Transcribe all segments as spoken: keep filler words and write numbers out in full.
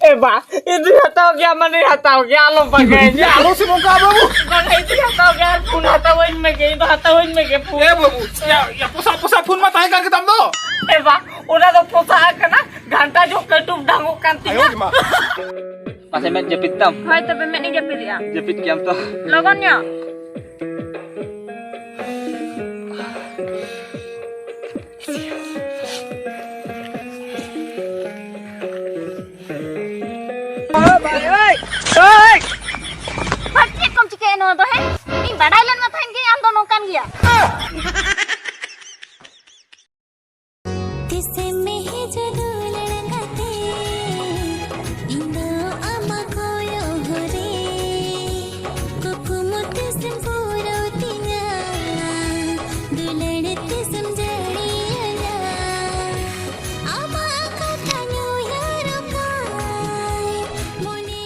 ᱮ ᱵᱟ, ᱤᱧ ᱫᱩᱧ ᱦᱟᱛᱟᱣ ᱜᱮᱭᱟ, ᱢᱟᱱᱮᱧ ᱦᱟᱛᱟᱣ ᱜᱮᱭᱟ, ᱟᱞᱚᱢ ᱵᱟᱜᱟᱭᱟ᱾ ᱭᱟ, ᱟᱞᱚ ᱥᱮ ᱱᱚᱝᱠᱟ, ᱵᱟᱹᱵᱩ᱾ ᱵᱟᱝ, ᱤᱧ ᱫᱩᱧ ᱦᱟᱛᱟᱣ ᱜᱮᱭᱟ, ᱟᱨ ᱯᱷᱳᱱ ᱦᱟᱛᱟᱣᱟᱹᱧ ᱢᱮᱜᱮ, ᱤᱧ ᱫᱚ ᱦᱟᱛᱟᱣᱟᱹᱧ ᱢᱮᱜᱮ ᱯᱷᱳᱱ᱾ ᱮ ᱵᱟᱹᱵᱩ, ᱭᱟ, ᱭᱟ, ᱯᱚᱥᱟ, ᱯᱚᱥᱟ ᱯᱷᱳᱱ ᱢᱟ ᱛᱟᱦᱮᱸ ᱠᱟᱱ ᱜᱮᱛᱟᱢ ᱫᱚ᱾ ᱮ ᱵᱟ, ᱚᱱᱟ ᱫᱚ ᱯᱚᱥᱟ ᱟᱠᱟᱱᱟ, ᱜᱷᱟᱱᱴᱟ ᱡᱚᱜ ᱠᱟᱹᱴᱩᱵ ᱰᱷᱟᱝᱚᱜ ᱠᱟᱱ ᱛᱤᱧᱟ᱾ ᱟᱭᱳ ᱨᱮ ᱢᱟ᱾ ᱢᱟᱥᱮ ᱢᱮᱫ ᱡᱟᱹᱯᱤᱫ ᱛᱟᱢ᱾ ᱦᱳᱭ, ᱛᱚᱵᱮ ᱢᱮᱫ ᱤᱧ ᱡᱟᱹᱯᱤᱫᱮᱜᱼᱟ᱾ ᱡᱟᱹᱯᱤᱫ ᱠᱮᱜ ᱟᱢ ᱛᱚ᱾ ᱞᱚᱜᱚᱱ ᱧᱚᱜ᱾ ᱵᱟᱴ, ᱪᱮᱫ ᱠᱚᱢ ᱪᱤᱠᱟᱹᱭᱟ ᱱᱚᱣᱟ ᱫᱚ, ᱦᱮᱸ? ᱤᱧ ᱵᱟᱰᱟᱭ ᱞᱮᱱ ᱢᱟ ᱛᱟᱦᱮᱸᱫ ᱜᱮ ᱟᱢ ᱫᱚ ᱱᱚᱝᱠᱟᱱ ᱜᱮᱭᱟ᱾ ᱛᱤᱥᱮᱢ ᱦᱤᱡᱩᱜ ᱫᱩᱞᱟᱹᱲ ᱠᱟᱛᱮ, ᱤᱧ ᱫᱚ ᱟᱢᱟᱜ ᱠᱚᱭᱚᱜ ᱦᱚᱨ ᱨᱮ᱾ ᱠᱩᱠᱢᱩ ᱛᱤᱥᱮᱢ ᱯᱩᱨᱟᱹᱣ ᱛᱤᱧᱟ, ᱫᱩᱞᱟᱹᱲ ᱛᱤᱥᱮᱢ ᱡᱟᱹᱲᱤᱭᱟᱹᱧᱟ? ᱟᱢᱟᱜ ᱠᱟᱛᱷᱟᱧ ᱩᱭᱦᱟᱹᱨ ᱠᱟᱜ, ᱢᱚᱱᱮ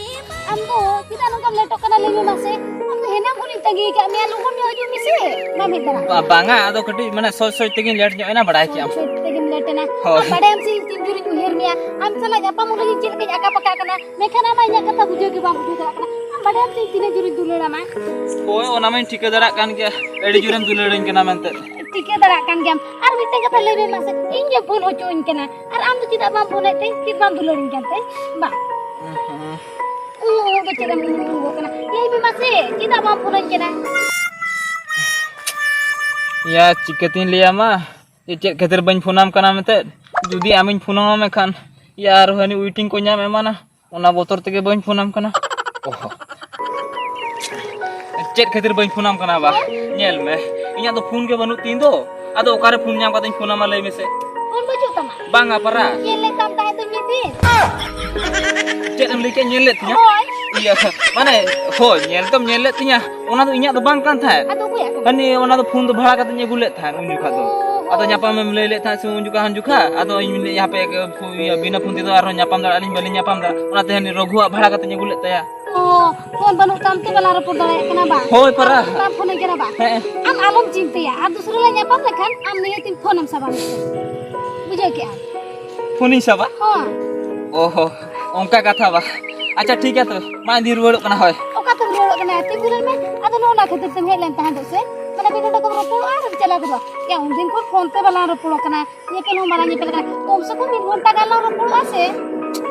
ᱟᱢ ᱫᱚ ᱪᱮᱫᱟᱜ ᱱᱚᱝᱠᱟᱢ ᱞᱮᱴᱚᱜ ᱠᱟᱱᱟ, ᱞᱟᱹᱭ ᱢᱮ ᱢᱟᱥᱮ? ᱟᱢ ᱫᱚ ᱦᱮᱱᱟᱝ ᱠᱷᱚᱱᱤᱧ ᱛᱟᱺᱜᱤ ᱟᱠᱟᱫ ᱢᱮᱭᱟ, ᱞᱚᱜᱚᱱ ᱧᱚᱜ ᱦᱤᱡᱩᱜ ᱢᱮᱥᱮ᱾ ᱵᱟᱢ ᱦᱮᱡ ᱫᱟᱲᱮᱭᱟᱜ ᱵᱟ-, ᱵᱟᱝᱟ, ᱟᱫᱚ ᱠᱟᱹᱴᱤᱡ ᱢᱟᱱᱮ ᱥᱚᱡᱽ ᱥᱚᱡᱽ ᱛᱮᱜᱮᱧ ᱞᱮᱴ ᱧᱚᱜ ᱮᱱᱟ, ᱵᱟᱲᱟᱭ ᱠᱮᱜ ᱟᱢ᱾ ᱥᱚᱡᱽ ᱛᱮᱜᱮᱢ ᱞᱮᱴ ᱮᱱᱟ᱾ ᱦᱳᱭ᱾ ᱟᱢ ᱵᱟᱲᱟᱭᱟᱢ ᱥᱮ ᱤᱧ ᱛᱤᱱ ᱡᱳᱨᱤᱧ ᱩᱭᱦᱟᱹᱨ ᱢᱮᱭᱟ, ᱟᱢ ᱥᱟᱞᱟᱜ ᱧᱟᱯᱟᱢᱚᱜ ᱞᱟᱹᱜᱤᱫ ᱪᱮᱫ ᱞᱮᱠᱟᱧ ᱟᱠᱟ ᱯᱟᱠᱟᱜ ᱠᱟᱱᱟ, ᱢᱮᱱᱠᱷᱟᱱ ᱟᱢ ᱢᱟ ᱤᱧᱟᱹᱜ ᱠᱟᱛᱷᱟ ᱵᱩᱡᱷᱟᱹᱣ ᱜᱮ ᱵᱟᱢ ᱵᱩᱡᱷᱟᱹᱣ ᱫᱟᱲᱮᱭᱟᱜ ᱠᱟᱱᱟ᱾ ᱟᱢ ᱵᱟᱲᱟᱭᱟᱢ ᱥᱮ ᱤᱧ ᱛᱤᱱᱟᱹᱜ ᱡᱳᱨᱤᱧ ᱫᱩᱞᱟᱹᱲ ᱟᱢᱟ᱾ ᱦᱳᱭ, ᱚᱱᱟ ᱢᱟᱧ ᱴᱷᱤᱠᱟᱹ ᱫᱟᱲᱮᱭᱟᱜ ᱠᱟᱱ ᱜᱮᱭᱟ, ᱟᱹᱰᱤ ᱡᱳᱨᱮᱢ ᱫᱩᱞᱟᱹᱲᱟᱹᱧ ᱠᱟᱱᱟ ᱢᱮᱱᱛᱮ᱾ ᱴᱷᱤᱠᱟᱹ ᱫᱟᱲᱮᱭᱟᱜ ᱠᱟᱱ ᱜᱮᱭᱟᱢ᱾ ᱟᱨ ᱢᱤᱫᱴᱮᱱ ᱠᱟᱛᱷᱟ ᱞᱟᱹᱭ ᱢᱮ ᱢᱟᱥᱮ, ᱤᱧ ᱜᱮ ᱯᱷᱳᱱ ᱦᱚᱪᱚᱣᱟᱹᱧ ᱠᱟᱱᱟ, ᱟᱨ ᱟᱢ ᱫᱚ ᱪᱮᱫᱟᱜ ᱵᱟᱢ ᱯᱷᱳᱱᱮᱫ ᱛᱮ? ᱪᱮᱫ ᱵᱟᱢ ᱫᱩᱞᱟᱹᱲᱤᱧ ᱠᱟᱱ ᱛᱮ? ᱵᱟᱝ᱾ ᱩᱸ, ᱩᱸ, ᱫᱚ ᱪᱮᱫ ᱮᱢ ᱩᱸ, ᱩᱸ, ᱩᱸ ᱠᱟᱱᱟ? ᱞᱟᱹᱭ ᱢᱮ ᱢᱟᱥᱮ, ᱪᱮᱫᱟᱜ ᱵᱟᱢ ᱯᱷᱳᱱᱟᱹᱧ ᱠᱟᱱᱟ? ᱭᱟ, ᱪᱤᱠᱟᱹᱛᱤᱧ ᱞᱟᱹᱭᱟᱢᱟ ᱡᱮ ᱪᱮᱫ ᱠᱷᱟᱹᱛᱤᱨ ᱵᱟᱹᱧ ᱯᱷᱳᱱᱟᱢ ᱠᱟᱱᱟ ᱢᱮᱱᱛᱮ? ᱡᱩᱫᱤ ᱟᱢᱤᱧ ᱯᱷᱳᱱᱟᱢᱟ ᱢᱮᱱᱠᱷᱟᱱ, ᱭᱟ, ᱟᱨᱦᱚᱸ ᱦᱟᱹᱱᱤ waiting ᱠᱚ ᱧᱟᱢ ᱮᱢᱟᱱᱟ, ᱚᱱᱟ ᱵᱚᱛᱚᱨ ᱛᱮᱜᱮ ᱵᱟᱹᱧ ᱯᱷᱳᱱᱟᱢ ᱠᱟᱱᱟ᱾ ᱚᱦᱚ᱾ ᱪᱮᱫ ᱠᱷᱟᱹᱛᱤᱨ ᱵᱟᱹᱧ ᱯᱷᱳᱱᱟᱢ ᱠᱟᱱᱟ ᱵᱟ? ᱧᱮᱞ ᱢᱮ, ᱤᱧᱟᱜ ᱫᱚ ᱯᱷᱳᱱ ᱜᱮ ᱵᱟᱹᱱᱩᱜ ᱛᱤᱧ ᱫᱚ᱾ ᱟᱫᱚ ᱚᱠᱟᱨᱮ ᱯᱷᱳᱱ ᱧᱟᱢ ᱠᱟᱛᱮᱧ ᱯᱷᱳᱱᱟᱢᱟ, ᱞᱟᱹᱭ ᱢᱮᱥᱮ? ᱯᱷᱳᱱ ᱵᱟᱹᱪᱩᱜ ᱛᱟᱢᱟ? ᱵᱟᱝᱟ ᱯᱟᱨᱟ᱾ ᱧᱮᱞ ᱞᱮᱫ ᱛᱟᱢ ᱛᱟᱦᱮᱸ ᱫᱚ ᱢᱤᱫ ᱫᱤᱱ᱾ ᱪᱮᱫ ᱮᱢ ᱞᱟᱹᱭ ᱠᱮᱫ, ᱧᱮᱞ ᱞᱮᱫ ᱛᱤᱧᱟ? ᱦᱳᱭ᱾ ᱤᱭᱟᱹ, ᱢᱟᱱᱮ, ᱦᱳᱭ, ᱧᱮᱞ ᱫᱚᱢ ᱧᱮᱞ ᱞᱮᱫ ᱛᱤᱧᱟ, ᱚᱱᱟ ᱫᱚ ᱤᱧᱟᱜ ᱫᱚ ᱵᱟᱝ ᱠᱟᱱ ᱛᱟᱦᱮᱸᱫ᱾ ᱟᱫᱚ ᱚᱠᱚᱭᱟᱜ ᱠᱟᱱᱟ? ᱦᱟᱹᱱᱤ, ᱚᱱᱟ ᱫᱚ ᱯᱷᱳᱱ ᱫᱚ ᱵᱷᱟᱲᱟ ᱠᱟᱛᱮᱧ ᱟᱹᱜᱩ ᱞᱮᱫ ᱛᱟᱦᱮᱸᱫ ᱩᱱ ᱡᱚᱠᱷᱟᱡ ᱫᱚ᱾ ᱚ, ᱚ᱾ ᱟᱫᱚ ᱧᱟᱯᱟᱢᱮᱢ ᱞᱟᱹᱭ ᱞᱮᱫ ᱛᱟᱦᱮᱸᱫ ᱥᱮ ᱩᱱ ᱡᱚᱠᱷᱟᱡ, ᱦᱟᱱ ᱡᱚᱠᱷᱟᱡ, ᱟᱫᱚ ᱤᱧ ᱢᱮᱱᱫᱟᱹᱧ, ᱦᱟᱯᱮ, ᱤᱭᱟᱹ, ᱵᱤᱱᱟᱹ ᱯᱷᱳᱱ ᱛᱮᱫᱚ ᱟᱨᱦᱚᱸ ᱧᱟᱯᱟᱢ ᱫᱟᱲᱮᱭᱟᱜᱼᱟ ᱞᱤᱧ, ᱵᱟᱹᱞᱤᱧ ᱧᱟᱯᱟᱢ ᱫᱟᱲᱮᱭᱟᱜᱼᱟ, ᱚᱱᱟᱛᱮ ᱦᱟᱹᱱᱤ ᱨᱚᱜᱷᱩᱣᱟᱜ ᱵᱷᱟᱲᱟ ᱠᱟᱛᱮᱧ ᱟᱹᱜᱩ ᱞᱮᱫ ᱛᱟᱭᱟ᱾ ᱚ, ᱯᱷᱳᱱ ᱵᱟᱹᱱᱩᱜ ᱛᱟᱢ ᱛᱮ ᱵᱟᱞᱟᱝ ᱨᱚᱯᱚᱲ ᱫᱟᱲᱮᱭᱟᱜ ᱠᱟᱱᱟ ᱵᱟᱝ? ᱦᱳᱭ, ᱯᱟᱨᱟ᱾ ᱵᱟᱢ ᱯᱷᱳᱱᱟᱹᱧ ᱠᱟᱱᱟ ᱵᱟᱝ? ᱦᱮᱸ᱾ ᱟᱢ ᱟᱞᱚᱢ ᱪᱤᱱᱛᱟᱹᱭᱟ, ᱟᱨ ᱫᱩᱥᱨᱟᱹ ᱞᱮ ᱧᱟᱯᱟᱢ ᱞᱮᱠᱷᱟᱱ ᱟᱢ ᱱᱤᱭᱟᱹ ᱛᱤᱧ ᱯᱷᱳᱱᱮᱢ ᱥᱟᱵᱟ ᱢᱮᱥᱮ᱾ ᱵᱩᱡᱷᱟᱹᱣ ᱠᱮᱜᱼᱟᱢ? ᱯᱷᱳᱱᱤᱧ ᱥᱟᱵᱟ? ᱦᱳᱭ᱾ ᱚ ᱦᱚ᱾ ᱚᱱᱠᱟ ᱠᱟᱛᱷᱟ ᱵᱟ᱾ ᱟᱪᱪᱷᱟ, ᱴᱷᱤᱠ ᱜᱮᱭᱟ ᱛᱚ, ᱢᱟ, ᱤᱧ ᱫᱩᱧ ᱨᱩᱣᱟᱹᱲᱚᱜ ᱠᱟᱱᱟ᱾ ᱦᱳᱭ᱾ ᱚᱠᱟ ᱛᱮᱢ ᱨᱩᱣᱟᱹᱲᱚᱜ ᱠᱟᱱᱟ? ᱛᱤᱸᱜᱩ ᱞᱮᱱ ᱢᱮ᱾ ᱟᱫᱚ ᱱᱚᱜᱼᱚ ᱱᱟ ᱠᱷᱟᱹᱛᱤᱨ ᱛᱮᱢ ᱦᱮᱡ ᱞᱮᱱ ᱛᱟᱦᱮᱸᱫ ᱥᱮ? ᱢᱟᱱᱮ, ᱢᱤᱫ ᱜᱷᱚᱱᱴᱟ ᱠᱚᱢ ᱨᱚᱯᱚᱲᱚᱜᱼᱟ ᱟᱨᱮᱢ ᱪᱟᱞᱟᱣ ᱜᱚᱫᱚᱜᱼᱟ᱾ ᱭᱟ, ᱩᱱᱫᱤᱱ ᱠᱷᱚᱱ ᱯᱷᱳᱱ ᱛᱮ ᱵᱟᱞᱟᱝ ᱨᱚᱯᱚᱲ ᱠᱟᱱᱟ, ᱧᱮᱯᱮᱞ ᱦᱚᱸ ᱵᱟᱞᱟᱝ ᱧᱮᱯᱮᱞ ᱠᱟᱱᱟ᱾ ᱠᱚᱢ ᱥᱮ ᱠᱚᱢ ᱢᱤᱫ ᱜᱷᱚᱱᱴᱟ ᱜᱟᱱ ᱞᱟᱝ ᱨᱚᱯᱚᱲᱚᱜᱼᱟ ᱥᱮ?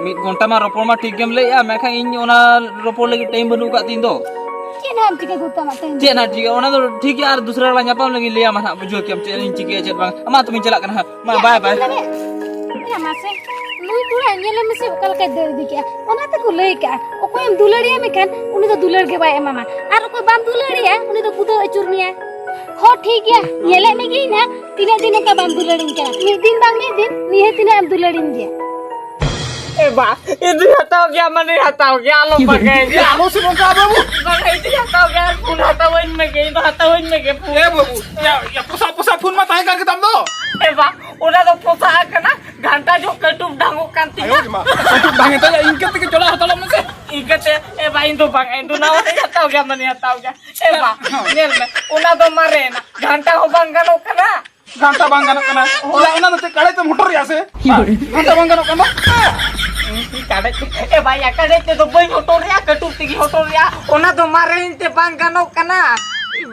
ᱢᱤᱫ ᱜᱷᱚᱱᱴᱟ ᱢᱟ ᱨᱚᱯᱚᱲ ᱢᱟ ᱴᱷᱤᱠ ᱜᱮᱢ ᱞᱟᱹᱭᱮᱜᱼᱟ, ᱢᱮᱱᱠᱷᱟᱱ ᱤᱧ ᱚᱱᱟ ᱨᱚᱯᱚᱲ ᱞᱟᱹᱜᱤᱫ ᱴᱟᱭᱤᱢ ᱵᱟᱹᱱᱩᱜ ᱟᱠᱟᱫ ᱛᱤᱧ ᱫᱚ᱾ ᱪᱮᱫ ᱦᱟᱸᱜ ᱮᱢ ᱪᱤᱠᱟᱹ ᱜᱚᱫ ᱛᱟᱢᱟ ᱴᱟᱭᱤᱢ? ᱪᱮᱫ ᱦᱟᱸᱜ ᱴᱷᱤᱠ ᱜᱮᱭᱟ, ᱚᱱᱟ ᱫᱚ ᱴᱷᱤᱠ ᱜᱮᱭᱟ, ᱟᱨ ᱫᱩᱥᱨᱟ ᱞᱟᱝ ᱧᱟᱯᱟᱢ ᱞᱟᱹᱜᱤᱫ ᱞᱟᱹᱭᱟᱢᱟ ᱦᱟᱸᱜ, ᱵᱩᱡᱷᱟᱹᱣ ᱠᱮᱭᱟᱢ ᱪᱮᱫ ᱤᱧ ᱪᱤᱠᱟᱹᱭᱟ ᱪᱮᱫ ᱵᱟᱝ᱾ ᱢᱟ, ᱛᱚᱵᱮᱧ ᱪᱟᱞᱟᱜ ᱠᱟᱱᱟ ᱦᱟᱸᱜ᱾ ᱢᱟ, ᱵᱟᱭ, ᱵᱟᱭ᱾ ᱢᱟᱱᱮ, ᱮᱭᱟ ᱢᱟᱥᱮ, ᱱᱩᱭ ᱠᱚᱲᱟ ᱧᱮᱞᱮ ᱢᱮᱥᱮ, ᱚᱠᱟ ᱞᱮᱠᱟᱭ ᱫᱟᱹᱲ ᱤᱫᱤ ᱠᱮᱜᱼᱟ᱾ ᱚᱱᱟ ᱛᱮᱠᱚ ᱞᱟᱹᱭ ᱠᱟᱜᱼᱟ, ᱚᱠᱚᱭᱮᱢ ᱫᱩᱞᱟᱹᱲᱮᱭᱟ ᱢᱮᱠᱷᱟᱱ, ᱩᱱᱤ ᱫᱚ ᱫᱩᱞᱟᱹᱲ ᱜᱮ ᱵᱟᱭ ᱮᱢᱟᱢᱟ, ᱟᱨ ᱚᱠᱚᱭ ᱵᱟᱢ ᱫᱩᱞᱟᱹᱲᱮᱭᱟ, ᱩᱱᱤ ᱫᱚ ᱠᱩᱫᱟᱹᱣ ᱟᱹᱪᱩᱨ ᱢᱮᱭᱟᱭ᱾ ᱦᱚᱸ, ᱴᱷᱤᱠ ᱜᱮᱭᱟ, ᱧᱮᱞᱮᱫ ᱢᱮᱜᱮᱭᱟᱹᱧ ᱦᱟᱸᱜ, ᱛᱤᱱᱟᱹᱜ ᱫᱤᱱ ᱱᱚᱝᱠᱟ ᱵᱟᱢ ᱫᱩᱞᱟᱹᱲᱤᱧ ᱠᱟᱱᱟ᱾ ᱢᱤᱫ ᱫᱤᱱ ᱵᱟᱝ ᱢᱤᱫ ᱫᱤᱱ, ᱱᱤᱦᱟᱹᱛ ᱦᱤᱞᱳᱜ ᱮᱢ ᱫᱩᱞᱟᱹᱲᱤᱧ ᱜᱮᱭᱟ᱾ ᱮ ᱵᱟ, ᱤᱧ ᱫᱩᱧ ᱦᱟᱛᱟᱣ ᱜᱮᱭᱟ, ᱢᱟᱱᱮ ᱦᱟᱛᱟᱣ ᱜᱮᱭᱟ, ᱟᱞᱚᱢ ᱵᱟᱜᱟᱭ ᱜᱮᱭᱟ᱾ ᱟᱞᱚ ᱥᱮ ᱱᱚᱝᱠᱟ ᱵᱟᱹᱵᱩ᱾ ᱵᱟᱝ, ᱤᱧ ᱫᱩᱧ ᱦᱟᱛᱟᱣ ᱜᱮᱭᱟ, ᱟᱨ ᱯᱷᱳᱱ ᱦᱟᱛᱟᱣᱟᱹᱧ ᱢᱮᱜᱮ, ᱤᱧ ᱫᱚ ᱦᱟᱛᱟᱣᱟᱹᱧ ᱢᱮᱜᱮ ᱯᱷᱳᱱ᱾ ᱮ ᱵᱟᱹᱵᱩ, ᱭᱟ, ᱭᱟ, ᱯᱚᱥᱟ, ᱯᱚᱥᱟ ᱯᱷᱳᱱ ᱢᱟ ᱛᱟᱦᱮᱸ ᱠᱟᱱ ᱜᱮᱛᱟᱢ ᱫᱚ᱾ ᱮ ᱵᱟ, ᱚᱱᱟ ᱫᱚ ᱯᱚᱥᱟ ᱟᱠᱟᱱᱟ, ᱜᱷᱟᱱᱴᱟ ᱡᱚᱜ ᱠᱟᱹᱴᱩᱵ ᱰᱷᱟᱝᱚᱜ ᱠᱟᱱ ᱛᱤᱧᱟ᱾ ᱟᱭᱳ ᱨᱮ ᱢᱟ, ᱠᱟᱹᱴᱩᱵ ᱰᱷᱟᱝ ᱮ ᱛᱟᱭᱟ, ᱤᱱᱠᱟᱹ ᱛᱮᱜᱮ ᱪᱚᱞᱟ ᱦᱟᱛᱟᱲᱚᱜ ᱢᱮᱥᱮ᱾ ᱤᱱᱠᱟᱹᱛᱮ, ᱮ ᱵᱟ, ᱤᱧ ᱫᱚ ᱵᱟᱝ, ᱤᱧ ᱫᱚ ᱱᱟᱣᱟ ᱜᱤᱧ ᱦᱟᱛᱟᱣ ᱜᱮᱭᱟ, ᱢᱟᱱᱮ ᱦᱟᱛᱟᱣ ᱜᱮᱭᱟ᱾ ᱮ ᱵᱟ, ᱧᱮᱞ ᱢᱮ, ᱚᱱᱟ ᱫᱚ ᱢᱟᱨᱮᱭᱮᱱᱟ, ᱜᱷᱟᱱᱴᱟ ᱦᱚᱸ ᱵᱟᱝ ᱜᱟᱱᱚᱜ ᱠᱟᱱᱟ᱾ ᱜᱷᱟᱱᱴᱟ ᱵᱟᱝ ᱜᱟᱱᱚᱜ ᱠᱟᱱᱟ? ᱦᱳᱭ᱾ ᱭᱟ, ᱚᱱᱟ ᱫᱚ ᱪᱮᱫ ᱠᱟᱲᱮᱡ ᱛᱮᱢ ᱦᱚᱴᱚᱨ ᱨᱮᱭᱟ ᱥᱮ? ᱜᱷᱟᱱᱴᱟ ᱵᱟᱝ ᱜᱟᱱᱚᱜ ᱠᱟᱱᱟ? ᱠᱟᱰᱮᱡ, ᱮ ᱵᱷᱟᱭᱟ, ᱠᱟᱰᱮᱡ ᱛᱮᱫᱚ ᱵᱟᱹᱧ ᱦᱚᱴᱚᱨ ᱨᱮᱭᱟ, ᱠᱟᱹᱴᱩᱵ ᱛᱮᱜᱮ ᱦᱚᱴᱚᱨ ᱨᱮᱭᱟ᱾ ᱚᱱᱟ ᱫᱚ ᱢᱟᱨᱮᱭᱮᱱ ᱛᱮ ᱵᱟᱝ ᱜᱟᱱᱚᱜ ᱠᱟᱱᱟ᱾